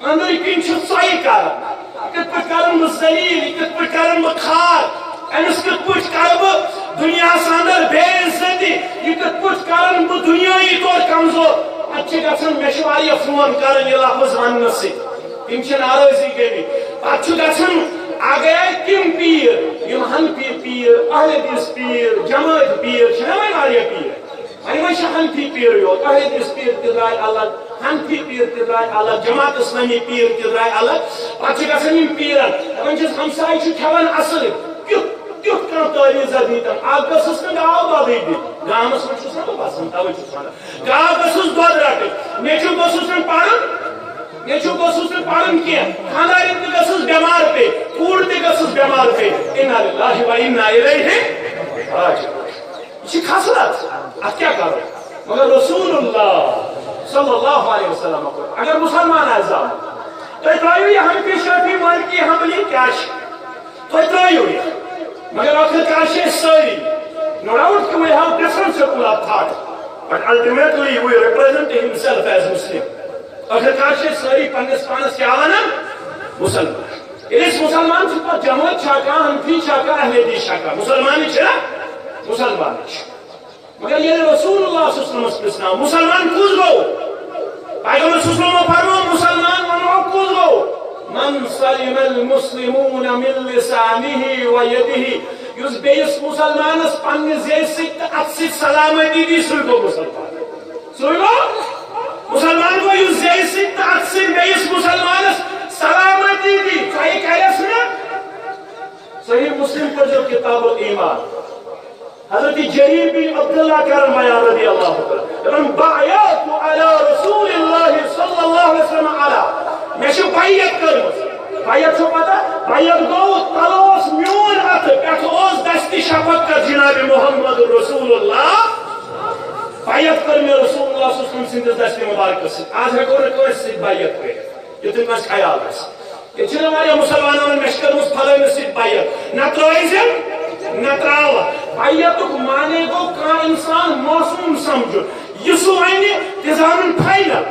أنٛدرٕ کِنۍ چھُ ژۄیہِ کران۔ یہِ کِتھ پٲٹھۍ کرن بہٕ ذلیل، یہِ کِتھ پٲٹھۍ کرن بہٕ خار، أمِس کِتھ پٲٹھۍ کرٕ بہٕ دُنیاہس اندر بے عزتی، یہِ کِتھ پٲٹھۍ کرن بہٕ دُنیٲیی طور کمزور؟ پتہٕ چھِ گژھان، مےٚ چھِ واریاہ فون کران یہِ لفظ وننہٕ سۭتۍ، تِم چھِ ناراضی گٔمٕتۍ۔ پتہٕ چھُ گژھان، اگرے تِم پیٖر، یِم حنفی پیٖر، اہل حدیث پیٖر، جمٲعت پیٖر، چھِنہ وۄنۍ واریاہ پیٖر؟ وۄنۍ وۄنۍ چھِ حنفی پیٖرٕے یوت، اہل حدیث پیٖر تہِ درٛاے الگ، حنفی پیٖر تہِ درٛاے الگ، جماعت اسلامی پیٖر تہِ درٛاے الگ۔ پتہٕ چھِ گژھان یِم پیٖرن، دپان چھِس، ہمساے چھُ کھٮ۪وان اصٕل، کیُتھ، کیُتھ کانٛہہ تعویٖذا دیٖتن۔ اکھ گٔژھٕس نہٕ گاو دۄدٕے دِنۍ، گامس منٛز چھُس نہ بہٕ بسان، توے چھُس ونان۔ گاو گٔژھٕس دۄد رٹٕنۍ، نیٚچوٗ گوٚژھُس نہٕ پرُن، نیٚچوٗ گوٚژھُس نہٕ پرُن کینٛہہ، خانٛدارِنۍ تہِ گٔژھٕس بٮ۪مار پیٚنۍ، کوٗر تہِ گٔژھٕس بٮ۪مار پیٚنۍ۔ انا للہ و انا الیہ راجعون۔ یہِ چھِ خصلت، اتھ کیٛاہ کرو؟ مگر رسول اللہ صلی اللہ علیہ وسلم کوٚر۔ اگر مسلمان آسہِ زامُت، تُہۍ ترٲیِو یہِ حنفی شافعی مالکی حنبلی کیٛاہ چھِ؟ تُہۍ ترٲیِو یہِ۔ مگر ٲخٕر کار چھِ أسۍ سٲری، no doubt کہ we have different school of thought, but ultimately we represent himself as Muslim. ٲخٕر کار چھِ أسۍ سٲری پننِس پانس کیٛاہ ونان؟ مسلمان۔ ییٚلہِ أسۍ مسلمان چھِ، پتہٕ جمٲعت چھا کانٛہہ، حنفی چھا کانٛہہ، اہل حدیث چھا کانٛہہ، مسلمان چھِ نا؟ مسلمان چھِ۔ مگر ییٚلہِ رسول اللہ صلی اللہ علیہ وسلمس پرٛژھناو، مسلمان کُس گوٚو؟ پیغمبر صلی اللہ علیہ وسلم فرموو، مسلمان ونو کُس گوٚو؟ من سلم المسلمون من لسانه و یده۔ یُس بیٚیِس مسلمانس پننہِ زیٚیہِ سۭتۍ تہٕ اتھٕ سۭتۍ سلامتی دی، سُے گوٚو مسلمان۔ سُے گوٚو مسلمان گوٚو، یُس زیٚیہِ سۭتۍ تہٕ اتھٕ سۭتۍ بیٚیِس مسلمانس سلامتی دی۔ ژۄیہِ کرٮ۪س نہ؟ صحیح مسلم پٔرۍزیو کتاب الایمان۔ حضرت جریر بن عبداللہ کرن بیان رضی اللہ تعالیٰ عنہ۔ دپان، بایعت علی رسول اللہ صلی اللہ علیہ وسلم علی، مےٚ چھِ بیعت کٔرمٕژ۔ بیعت چھو پتہ؟ بیعت گوٚو، تلہٕ اوس میون اتھٕ، پٮ۪ٹھٕ اوس دستِ شفقت جناب محمد رسول اللہ۔ بیعت کٔر مےٚ رسول مبارکس سۭتۍ۔ آز ہٮ۪کو نہٕ کٲنٛسہِ سۭتۍ بیعت کٔرِتھ، یُتھُے کٲنٛسہِ خیال آسہِ۔ ییٚتہِ چھِنہٕ واریاہ مُسلمانن وۄنۍ مےٚ چھِ کٔرمٕژ فلٲنِس سۭتۍ بیعت، نہ ترٛٲوزٮ۪م، نہ ترٛاوَکھ۔ بیعتُک معنی گوٚو کانٛہہ اِنسان معصوٗم سمجھُن، یہِ سُہ وَنہِ تہِ زانُن فاینل۔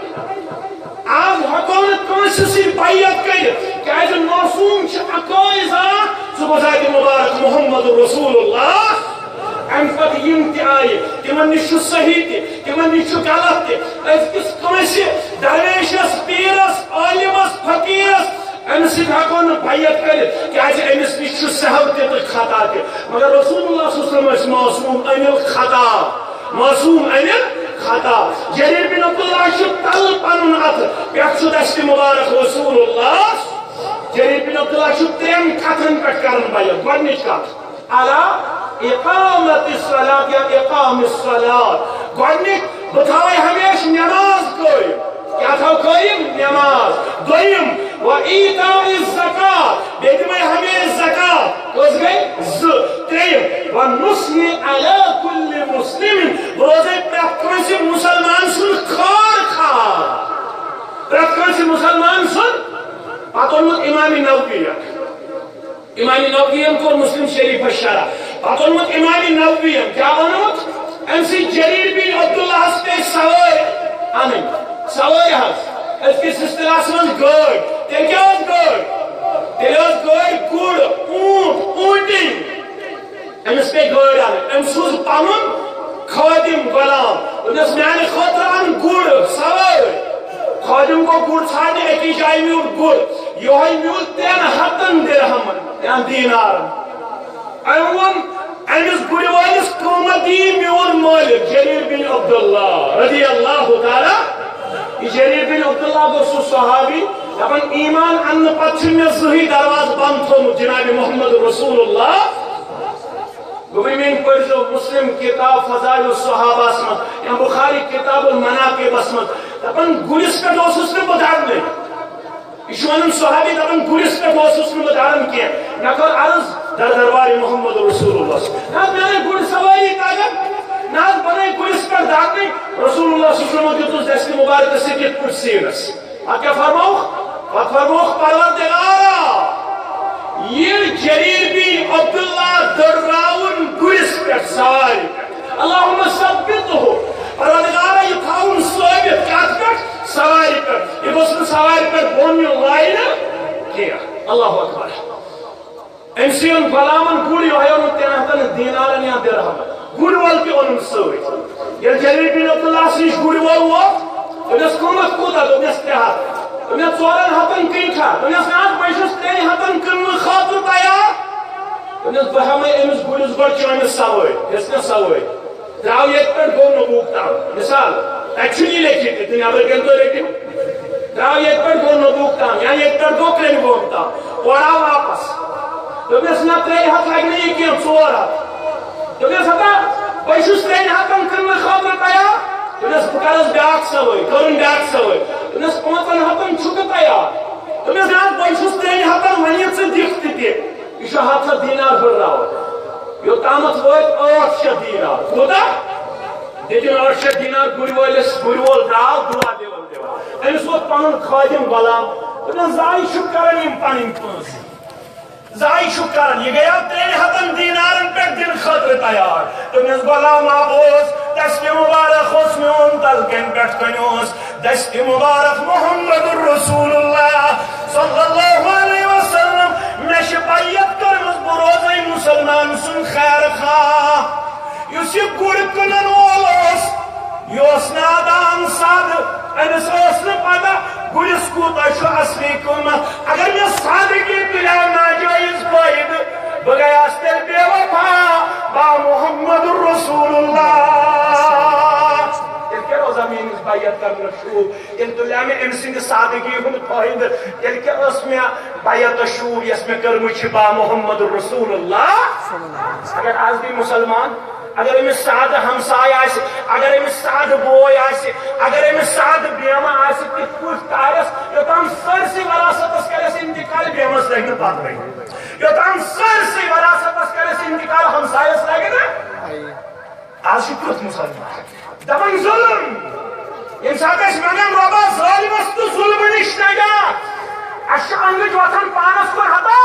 آز ہٮ۪کو نہٕ کٲنٛسہِ سۭتۍ بیعت کٔرِتھ، کیٛازِ معصوٗم چھِ اَکٲے ذات، سُہ گوٚو ذاتِ مُبارک محمد رسول اللہ۔ اَمہِ پتہٕ یِم تہِ آیہِ، تِمن نِش چھُ صحیح تہِ، تِمن نِش چھُ غلط تہِ۔ أزکِس کٲنٛسہِ درویشس، پیٖرس، عٲلمس، فقیٖرس، أمِس سۭتۍ ہٮ۪کو نہٕ بیعت کٔرِتھ، کیٛازِ أمِس نِش چھُ سہو تہِ تہٕ خطا تہِ۔ مگر رسول اللہ صلی اللہ علیہ وسلم ٲسۍ معصوم عن الخطا، معصوم عن الخطا۔ جریر بن عبداللہ چھُ تَلہٕ پنُن اَتھٕ، پٮ۪ٹھ چھُ دستِ مبارک رسول اللہ۔ جریر بن عبداللہ چھُ ترٛٮ۪ن کتھن پٮ۪ٹھ کران بیعت۔ گۄڈٕنِچ کتھ، علی اقامت الصلاۃ یا اقام الصلاۃ۔ گۄڈٕنِچ، بہٕ تھاوے ہمیشہِ نٮ۪ماز قٲیِم۔ کیٛاہ تھاو قٲیِم؟ نٮ۪ماز۔ دوٚیِم، و ایتاء الزکات، بیٚیہِ دِمے ہمیشہِ زکات۔ کٔژ گٔے؟ زٕ۔ ترٛیٚیِم، و نصحی علی کل مسلم، بہٕ روزے پرٛٮ۪تھ کٲنٛسہِ مُسلمان سُنٛد خٲر خواہ۔ پرٛٮ۪تھ کٲنٛسہِ مُسلمان سُنٛد۔ پتہٕ اوٚنمُت امام نووی۔ امام نوویَن کوٚر مسلم شریفس شرح۔ پتہٕ اوٚنمُت امام نوویَن، کیٛاہ اوٚنمُت؟ أمۍ سٕے جریر بن عبداللہس پیٚیہِ سوٲرۍ اَنٕنۍ۔ سوٲرۍ حظ۔ أزکِس اصطلاحس منٛز گٲڑۍ۔ تیٚلہِ کیٛاہ ٲس گٲڑۍ؟ تیٚلہِ ٲس گٲڑۍ گُر، اوٗنٹ، اوٗنٹِنۍ۔ أمِس پیٚیہِ گٲڑۍ اَنٕنۍ۔ أمۍ سوٗز پنُن خٲدِم غلام۔ دوٚپنَس، "میٛانہِ خٲطرٕ اَن گُر سوٲرۍ۔" خٲدِم گوٚو گُر ژھانٛڈنہِ، أکِس جایہِ میوٗل گُر۔ یِہوٚے میوٗل ترٛٮ۪ن ہَتَن درہمن یا دینارن۔ أمۍ ووٚن أمِس گُرِ وٲلِس، "قۭمت دِیہِ میون مٲلِک جریر بن عبداللہ رضی اللہ تعالیٰ۔" یہِ جریر بن عبداللہ گوٚو سُہ صحابی، دَپان، "ایمان اَننہٕ پتہٕ چھُنہٕ مےٚ زٕہٕے دروازٕ بنٛد تھوٚومُت جناب محمد رسول اللہ۔" گوٚبرۍ میٲنۍ پٔرزیو مسلم کتاب فضائل الصحابہس منٛز یا بخاری کتاب المناقبس منٛز، دپان، گُرِس پٮ۪ٹھ اوسُس نہٕ بہٕ دَرنٕے۔ یہِ چھُ ونان صحابی، دپان، گُرِس پٮ۪ٹھ اوسُس نہٕ بہٕ دَران کینٛہہ۔ مےٚ کٔر عرض در دربارِ محمد رسول اللہ۔ نہ حظ، مےٚ نَے گُرۍ سوٲری تگان، نہ حظ، بہٕ نَے گُرِس پٮ۪ٹھ دَرنٕے۔ رسول اللہ صلی اللہ علیہ وسلم دیُتُس دستِ مبارکس سۭتۍ یِتھ پٲٹھۍ سیٖنس۔ پتہٕ کیٛاہ فرمووُکھ؟ پتہٕ فرمووُکھ، پروردگارا، یہِ جریر بن عبداللہ دٔرراوُن گُرِس پٮ۪ٹھ، سوارِ پٮ۪ٹھ۔ اللہم ثبتہ، پروردگارا، یہِ تھاوُن ثٲبت کتھ پٮ۪ٹھ؟ سوارِ پٮ۪ٹھ۔ یہِ گوٚژھ نہٕ سوارِ پٮ۪ٹھ بۄن یُن لاینہٕ کینٛہہ۔ اللہ اکبر۔ أمۍ سٕے اوٚن غلامن گُر، یِہوٚے اوٚنُن ترٛٮ۪ن ہتن دینارن یا درہمن۔ گُرۍ وول تہِ اوٚنُن سۭتۍ۔ ییٚلہِ جریر بن عبداللہ سٕے نِش گُرۍ وول ووت، دوٚپنس، "قۭمتھ کوٗتاہ؟" دوٚپنس، "ترٛےٚ ہتھ۔" دوٚپنس، "ژورن ہتن کٕنکھا؟" دوٚپنس، "نہ حظ، بہٕ چھُس ترٛیٚنہِ ہتن کٕننہٕ خٲطرٕ تیار۔" دوٚپنس، "بہٕ ہٮ۪مے أمِس گُرِس گۄڈٕ چٲنِس سوٲرۍ۔" ہیٚژ مےٚ سوٲرۍ۔ درٛاو ییٚتہِ پٮ۪ٹھ گوٚو نبوک تام۔ مثال، تَتہِ چھُنہٕ یہِ لیکھِتھ تہِ، دُنیا بہٕ کٔرۍ تو لیکھِتھ۔ درٛاو ییٚتہِ پٮ۪ٹھ گوٚو نبوک تام یا ییٚتہِ پٮ۪ٹھ گوٚو کرٛنہِ گوم تام۔ اورٕ آو واپس۔ دوٚپنس، "نہ، ترٛیٚیہِ ہتھ لگہِ نہٕ یہِ کینٛہہ، ژور ہتھ۔" دوٚپنس، "ہتا، بہٕ چھُس ترٛیٚیہِ ہتن کٕننہٕ خٲطرٕ تیار۔" دوٚپنس، "بہٕ کرس بیٛاکھ سوٲرۍ۔" کٔرٕن بیٛاکھ سوٲرۍ۔ دوٚپنس، "پانٛژن ہتن چھُکھ تیار؟" دوٚپنس، "نہ حظ، بہٕ چھُس ترٛیٚیہِ ہتن، وۄنۍ یہِ ژٕ دِکھ تہِ دِ۔" یہِ چھُ ہتھ ہتھ دینار ہُرراوان۔ یوٚتامَتھ وٲتۍ ٲٹھ شیٚتھ دینار۔ کوٗتاہ؟ دِتِن ٲٹھ شیٚتھ دینار گُرۍ وٲلِس، گُرۍ وول درٛاو دُعا دِوان دِوان۔ أمِس ووت پَنُن خٲدِم غلام۔ دوٚپنَس، "زایہِ چھُ کران یِم پَنٕنۍ پونٛسہٕ۔ زایہِ چھُ کران۔ یہِ گٔیو ترٛیٚنہِ ہَتَن دینارَن پٮ۪ٹھ دِنہٕ خٲطرٕ تیار۔" دوٚپنَس، "غلام، آ، بہٕ اوس، دستِ مُبارک اوس میون، تَلہٕ کَنہِ پٮ۪ٹھ کَنہِ اوس دستِ مُبارک محمد رسول اللہ صلی اللہ علیہ وسلم۔ مےٚ چھِ بیعت کٔرمٕژ، بہٕ روزَے مُسلمان سُنٛد خیر خواہ۔" یُس یہِ گُر کٕنَن وول اوس، یہِ اوس نادان سادٕ، أمِس ٲس نہٕ پتہ گُرِس کوٗتاہ چھُ اصلی قۭمتھ۔ اگر مےٚ سادٕگی تُلیو ناجٲیز فٲیدٕ، بہٕ گٔیاس تیٚلہِ بے وفا با محمد رسول اللہ۔ تیٚلہِ کیٛاہ روزان میٛٲنِس بیعت کرنس شوٗب؟ تیٚلہِ تُلیو مےٚ أمۍ سٕنٛدِ سادٕگی ہُنٛد فٲیدٕ۔ تیٚلہِ کیٛاہ ٲس مےٚ بیعت شوٗب یۄس مےٚ کٔرمٕژ چھِ با محمد رسول اللہ؟ اگر از دی مسلمان، اگر أمِس سادٕ ہمساے آسہِ، اگر أمِس سادٕ بوے آسہِ، اگر أمِس سادٕ بیمہٕ آسہِ، تِتھ پٲٹھۍ تارٮ۪س، یوٚتام سٲرسٕے وراثتس کرٮ۪س انتقال، بیمس لگہِ نہٕ پتہٕ۔ یوٚتام سٲرسٕے وراثتس کرٮ۪س انتقال، ہمسایس لگہِ نہٕ۔ از چھُ کیُتھ مسلمان دپان ظلم۔ ییٚمہِ ساتہٕ أسۍ ونان نش نجات۔ اسہِ چھِ انگٕج وۄتھان پانس کُن، ہتا،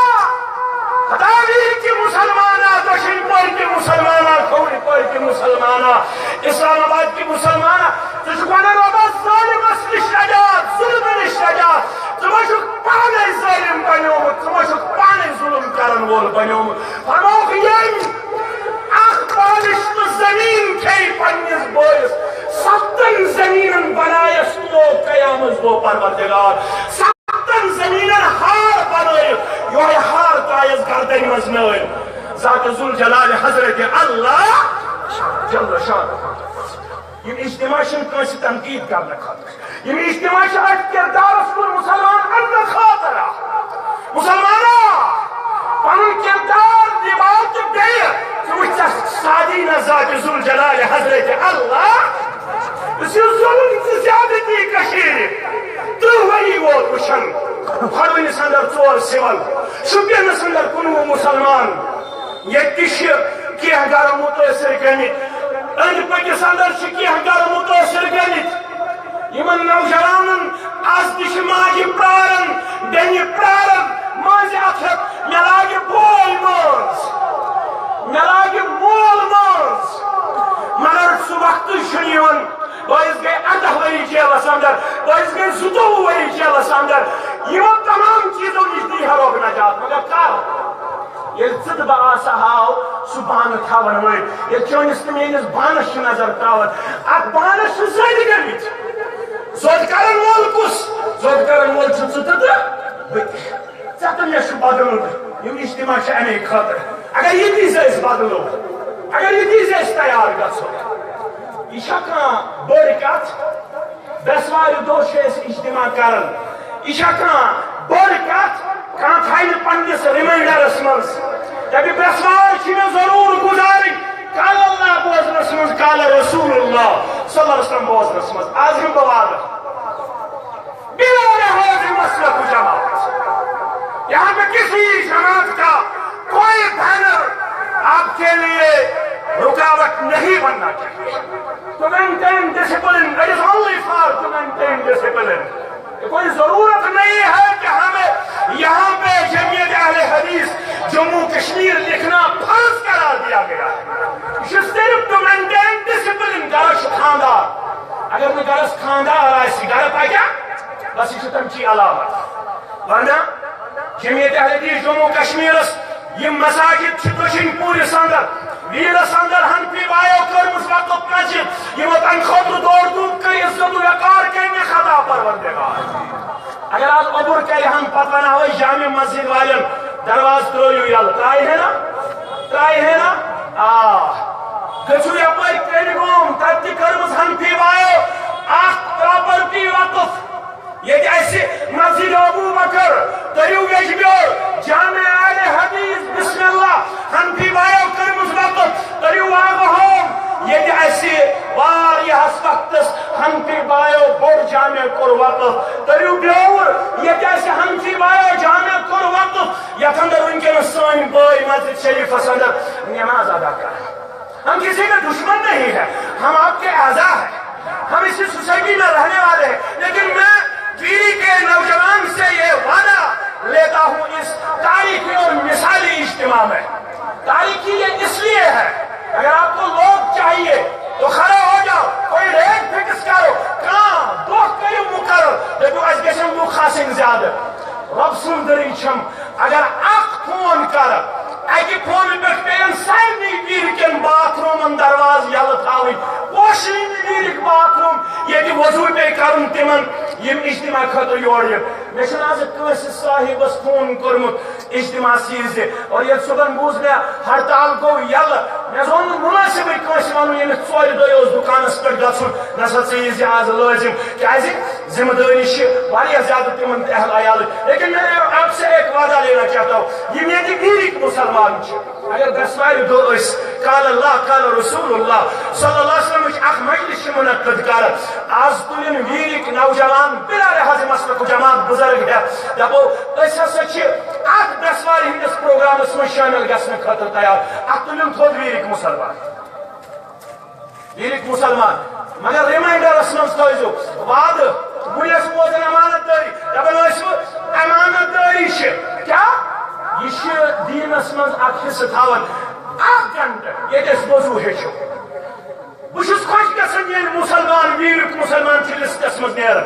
ہتا ویٖر کہِ مسلمانا، دٔچھِنۍ پٔرۍ کہِ مسلمانا، کھووٕرۍ پٔرۍ کہِ مسلمانا، اسلام آباد کہِ مسلمانا۔ ژٕ چھُکھ ونان رۄبس ظٲلمس نش نجات، ظلمہٕ نش نجات۔ ژٕ ما چھُکھ پانے ظٲلم بنیومُت، ژٕ ما چھُکھ پانے ظلم کرن وول بنیومُت؟ فرمووُکھ، ییٚمۍ اکھ بالِش تہٕ زٔمیٖن کھیٚیہِ پننِس بٲیِس، ستن زٔمیٖنن بنایس تو قیامت گوٚو پروردگار۔ ستن زٔمیٖنن ہار بنٲیِتھ، یۄہے ہار ترٛایس گردنہِ منٛز نٲلۍ۔ ذات ذوالجلال حضرت اللہ جل شانہ۔ یِم اجتماع چھِنہٕ کٲنٛسہِ تنقید کرنہٕ خٲطرٕ۔ یِم اجتماع چھِ أتھۍ کردارس کُن مسلمان اننہٕ خٲطرٕ۔ مسلمانو، پنُن کردار نِبھاو تہٕ بیٚیہِ ژٕ وٕچھ ژےٚ سادی نہ ذاتِ ذوالجلالِ حضرت اللہ۔ یُس یہِ ظُلُم تہٕ زیادتی کٔشیٖرِ تٕرٛہ ؤری ووت وٕچھان۔ کھۄڈوٕنِس اندر ژور سِوَل، شُپینَس اندر کُنوُہ مسلمان۔ ییٚتہِ تہِ چھِ کینٛہہ گرٕ مُتٲثِر گٔمٕتۍ، أنٛدۍ پٔکِس اندر چھِ کینٛہہ گرٕ مُتٲثِر گٔمٕتۍ۔ یِمن نوجوانن از تہِ چھِ ماجہِ پراران، بیٚنہِ پراران، مٲنٛزِ اَتھٕ، مےٚ لاگہِ بوے مٲنٛز، مےٚ لاگہِ مول مٲنٛز۔ مگر سُہ وقتٕے چھُنہٕ یِوان۔ بٲیِس گٔے اَرداہ ؤری جیلس اندر، بٲیِس گٔے زٕتووُہ ؤری جیلس اندر۔ یِمو تمام چیٖزو نِش دی ہا رۄب نجات، مگر کر؟ ییٚلہِ ژٕ تہٕ بہٕ آسہٕ ہاو سُہ بانہٕ تھاوَن وٲلۍ، ییٚلہِ چٲنِس تہٕ میٲنِس بانَس چھِ نظر تراوان، اَتھ بانَس چھِ زٔدۍ گٔمٕتۍ۔ زوٚد کرن وول کُس؟ زوٚد کرن وول چھُ ژٕ تہٕ تہٕ بہٕ تہِ۔ ژےٚ تہٕ مےٚ چھُ بدلُن۔ یِم اجتماع چھِ اَمے خٲطرٕ۔ اگر ییٚتی زِ أسۍ بدلو، اگر ییٚتی زِ أسۍ تیار گژھو، یہِ چھا کانٛہہ بٔڑ کَتھ؟ برٛٮ۪سوارِ دۄہ چھِ أسۍ اجتماع کران۔ یہِ چھا کانٛہہ بٔڑ کتھ؟ کانٛہہ تھایہِ نہٕ پننِس ریمائنڈرس منٛز، دپہِ، برٛٮ۪سوار چھِ مےٚ ضروٗر گُزارٕنۍ قال اللہ بوزنس منٛز، قال رسول اللہ صلی اللہ علیہ وسلم بوزنس منٛز۔ آز یِمہٕ بہٕ وعدٕ، بلا لحاظ مسلک و جماعت، یہاں پہ کسی جماعت کا کوئی بینر آپ کے لیے رکاوٹ نہیں بننا چاہیے۔ To maintain discipline, it is only for to maintain discipline. کوئی ضرورت نہیں ہے کہ ہمیں یہاں پہ جمعیت اہل حدیث جموں کشمیر لکھنا فرض قرار دیا گیا ہے۔ یہ صرف to maintain discipline، گرس چھُ خاندار۔ اگر نہٕ گرس خاندار آسہِ، گرٕ پکیا؟ بس، یہ چھِ تمچی علامت۔ ورنہ جمعیت اہل حدیث جموں کشمیرس یِم مساجد چھِ دٔچھِنۍ پوٗرِس اندر، ویٖرس اندر حنفی بایو کٔرمٕژ وقف مسجد، یِمو تمہِ خٲطرٕ دورٕ دھوپ کٔر، عزت و وقار کٔر مےٚ خطا پروردگار۔ اگر آز اوٚبُر کرِ ہن، پتہٕ ونہو أسۍ جامع مسجد والٮ۪ن، دروازٕ ترٲیِو یلہٕ، ترٛایہِ ہے نا؟ ترٛایہِ ہے نا؟ آ۔ گٔژھِو یپٲرۍ کٔرۍ گوم، تتہِ تہِ کٔرمٕژ حنفی بایو اکھ پراپرٹی وقف۔ ییٚتہِ اَسہِ مسجد ابو بکر، تٔرِو یجبیور، جامع اہل حدیث، بسم اللہ، حنفی بایو کٔرمٕژ وقف، تٔرِو واگہٕ ہوم۔ ییٚتہِ اَسہِ واریاہس وقتس حنفی بایو بوٚڑ جامع کوٚر وقف، تٔرِو بیور۔ ییٚتہِ اَسہِ حنفی بایو جامع کوٚر وقف، یتھ اندر وٕنکیٚنس سٲنۍ بٲے مسجد شریفس اندر نماز ادا کران۔ ہم کسی کا دشمن نہیں ہے، ہم آپ کے اعضا ہیں، ہم اسی سوسائٹی میں رہنے والے ہیں، لیکن میں ویری کے نوجوان سے یہ وعدہ لیتا ہوں، اس تاریخی اور مثالی اجتماع میں، تاریخی یہ اس لیے ہے، اگر آپ کو لوگ چاہیے تو کھڑے ہو جاؤ، کوئی ریٹ فکس کرو، کانٛہہ دۄہ کٔرِو مقرر، دٔپِو، اَسہِ گژھن لُکھ آسٕنۍ زیادٕ۔ رۄب سٕنٛز دٔلیٖل چھم، اگر اکھ فون کرٕ، اکہِ فونہٕ پٮ۪ٹھ پیٚین سارنٕے ویٖرکٮ۪ن باتھ روٗمن دروازٕ یلہٕ تھاوٕنۍ، پوشہٕ یِم ویٖرٕکۍ باتھ روٗم ییٚتہِ وضوٗ پیٚیہِ کرُن تِمن، یِم اجتماع خٲطرٕ یور یِن۔ مےٚ چھُنہٕ آز کٲنٛسہِ صاحبس فون کوٚرمُت اجتماعس ییٖزِ، اور ییٚلہِ صُبحن بوٗز مےٚ ہڑتال گوٚو یلہٕ، مےٚ زون نہٕ مُنٲسِبٕے کٲنٛسہِ ونُن، ییٚمِس ژورِ دۄہہِ اوس دُکانس پٮ۪ٹھ گژھُن، نسا ژٕ ییٖزِ آز لٲزِم، کیازِ ذمہٕ دٲری چھِ واریاہ زیادٕ تِمن تہِ اہل عیالٕکۍ۔ لیکن میں آپ سے ایک وعدہ لینا چاہتا ہوں، یِم ییٚتہِ ویٖرِکۍ مُسلمان چھِ، اگر برٛٮ۪سوارِ دۄہ أسۍ قال اللہ، قال رسول اللہ صلی اللہ علیہ وسلمٕچ اکھ مجلس چھِ منعقد کران، از تُلِن ویٖرِکۍ نوجوان بلا لحاظ مسلک و جماعت بُزرگ ہٮ۪تھ، دپو، أسۍ ہسا چھِ اتھ برٛٮ۪سوارِ ہٕنٛدِس پروگرامس منٛز شٲمِل گژھنہٕ خٲطرٕ تیار۔ اتھ تُلِن تھوٚد ویٖرِکۍ مُسلمان۔ ویٖرِکۍ مُسلمان، مگر ریمائنڈرس منٛز تھٲیزیو وعدٕ، گُرِس بوزن امانت دٲری، دپان ٲسۍ وٕ، امانت دٲری چھِ کیٛاہ؟ یہِ چھِ دیٖنس منٛز اکھ حصہٕ تھاوان۔ اکھ گنٹہٕ ییٚتہِ أسۍ وضوٗ ہیٚچھو۔ بہٕ چھُس خۄش گژھان، ییٚلہِ مُسلمان، ویٖرُک مُسلمان چھُ لسٹس منٛز نیران۔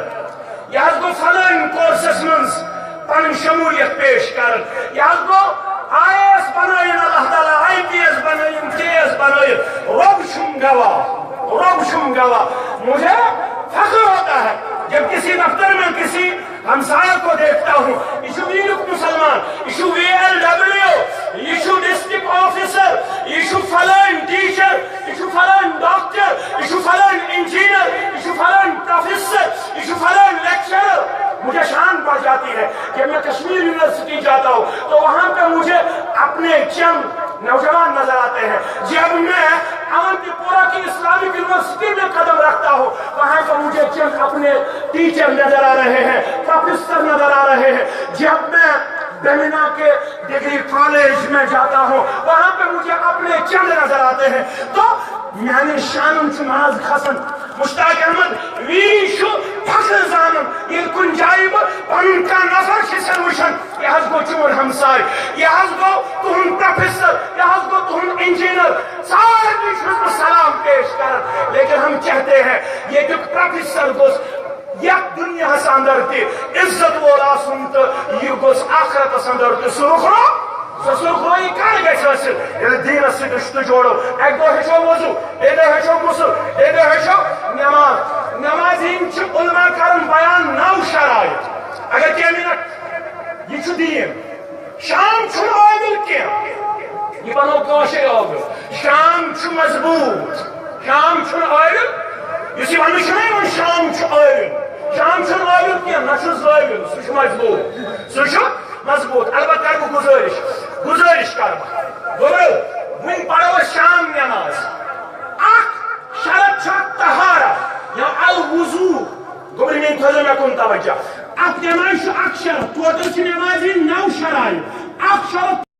یہِ حظ گوٚو فلٲنۍ کورسس منٛز پنٕنۍ شموٗلیت پیش کران۔ یہِ حظ گوٚو آئی اے ایس بنٲیِن اللہ تعالیٰ، آئی پی ایس بنٲیِن، کے ایس بنٲیِن۔ رۄب چھُم گواہ، رۄب چھُم گواہ۔ مجھے فخر ہوتا ہے جب کسی دفتر میں کسی ہمسایہ کو دیکھتا ہوں، یہ چھُ ویٖرُک مُسلمان، یہ چھُ وی ایل ڈبلیو، یہ چھُ ڈسٹرکٹ آفیسر، یہ چھُ فلٲنۍ ٹیچر، یہ چھُ فلٲنۍ ڈاکٹر، یہ چھُ فلٲنۍ انجینئر، یہ چھُ فلٲنۍ پروفیسر، یہ چھُ فلٲنۍ لیکچرر۔ مجھے شان بڑھ جاتی ہے۔ جب میں کشمیر یونیورسٹی جاتا ہوں تو وہاں پہ مجھے اپنے چند نوجوان نظر آتے ہیں۔ جب میں اونتی پورہ کی اسلامک یونیورسٹی میں قدم رکھتا ہوں، وہاں پر مجھے چند اپنے ٹیچر نظر آ رہے ہیں، پروفیسر نظر آ رہے ہیں۔ جب میں بیمنا کے ڈگری کالج میں جاتا ہوں، وہاں پہ مجھے اپنے چند نظر آتے ہیں۔ تو میانہِ شانن چھُ ماز کھسان۔ مشتاق احمد ویری چھُ فخر زانان، ییٚلہِ کُنہِ جایہِ بہٕ پنُن کانٛہہ نفر چھِ سن وٕچھان، یہِ حظ گوٚو چون ہمساے، یہِ حظ گوٚو تُہُنٛد پروفیسر، یہِ حظ گوٚو تُہُنٛد انجینئر، سارنٕے چھُس بہٕ سلام پیش کران۔ لیکن ہم چاہتے ہیں ییٚتیُک پروفیسر گوٚژھ یتھ دُنیاہس اندر تہِ عزت وول آسُن تہٕ یہِ گوٚژھ آخرتس اندر تہِ سُہ رُخرو۔ سُہ سُہ رُخرویی کر گژھِ حٲصِل؟ ییٚلہِ دیٖنس سۭتۍ رِشتہٕ جوڑو۔ اکہِ دۄہ ہیٚچھو وضو، بیٚیہِ دۄہ ہیٚچھو غسل، بیٚیہِ دۄہ ہیٚچھو نماز۔ نمازِ ہٕنٛدۍ چھِ علماء کران بیان نو شرائط۔ اگر کینٛہہ منٹ، یہِ چھُ دیٖن۔ شام چھُنہٕ عٲوِل کینٛہہ۔ یہِ بنوو کٲشِر عٲوِل۔ شام چھُ مضبوٗط۔ شام چھُنہٕ عٲوِل۔ یُس یہِ وننہٕ چھُنہ یِوان، شام چھُ عٲوِل۔ شام چھُنہٕ عٲوِل کینٛہہ، نہ چھُ زٲوِل۔ سُہ چھُ مضبوٗط۔ سُہ چھُ مضبوٗط۔ البتہ کرٕ بہٕ گُزٲرِش۔ گُزٲرِش کرٕ بہٕ۔ گوٚبرو، وۄنۍ پرو أسۍ شام نٮ۪ماز۔ اکھ شرط چھُ اکھ طہارت یا الوضوٗ۔ گوٚبرِ میٛٲنۍ تھٲیزیو مےٚ کُن توجہ۔ اَتھ نٮ۪مازِ چھُ اَکھ شرط، ٹوٹل چھِ نٮ۪مازِ ہِنٛدۍ نَو شرائط۔ اَکھ شرط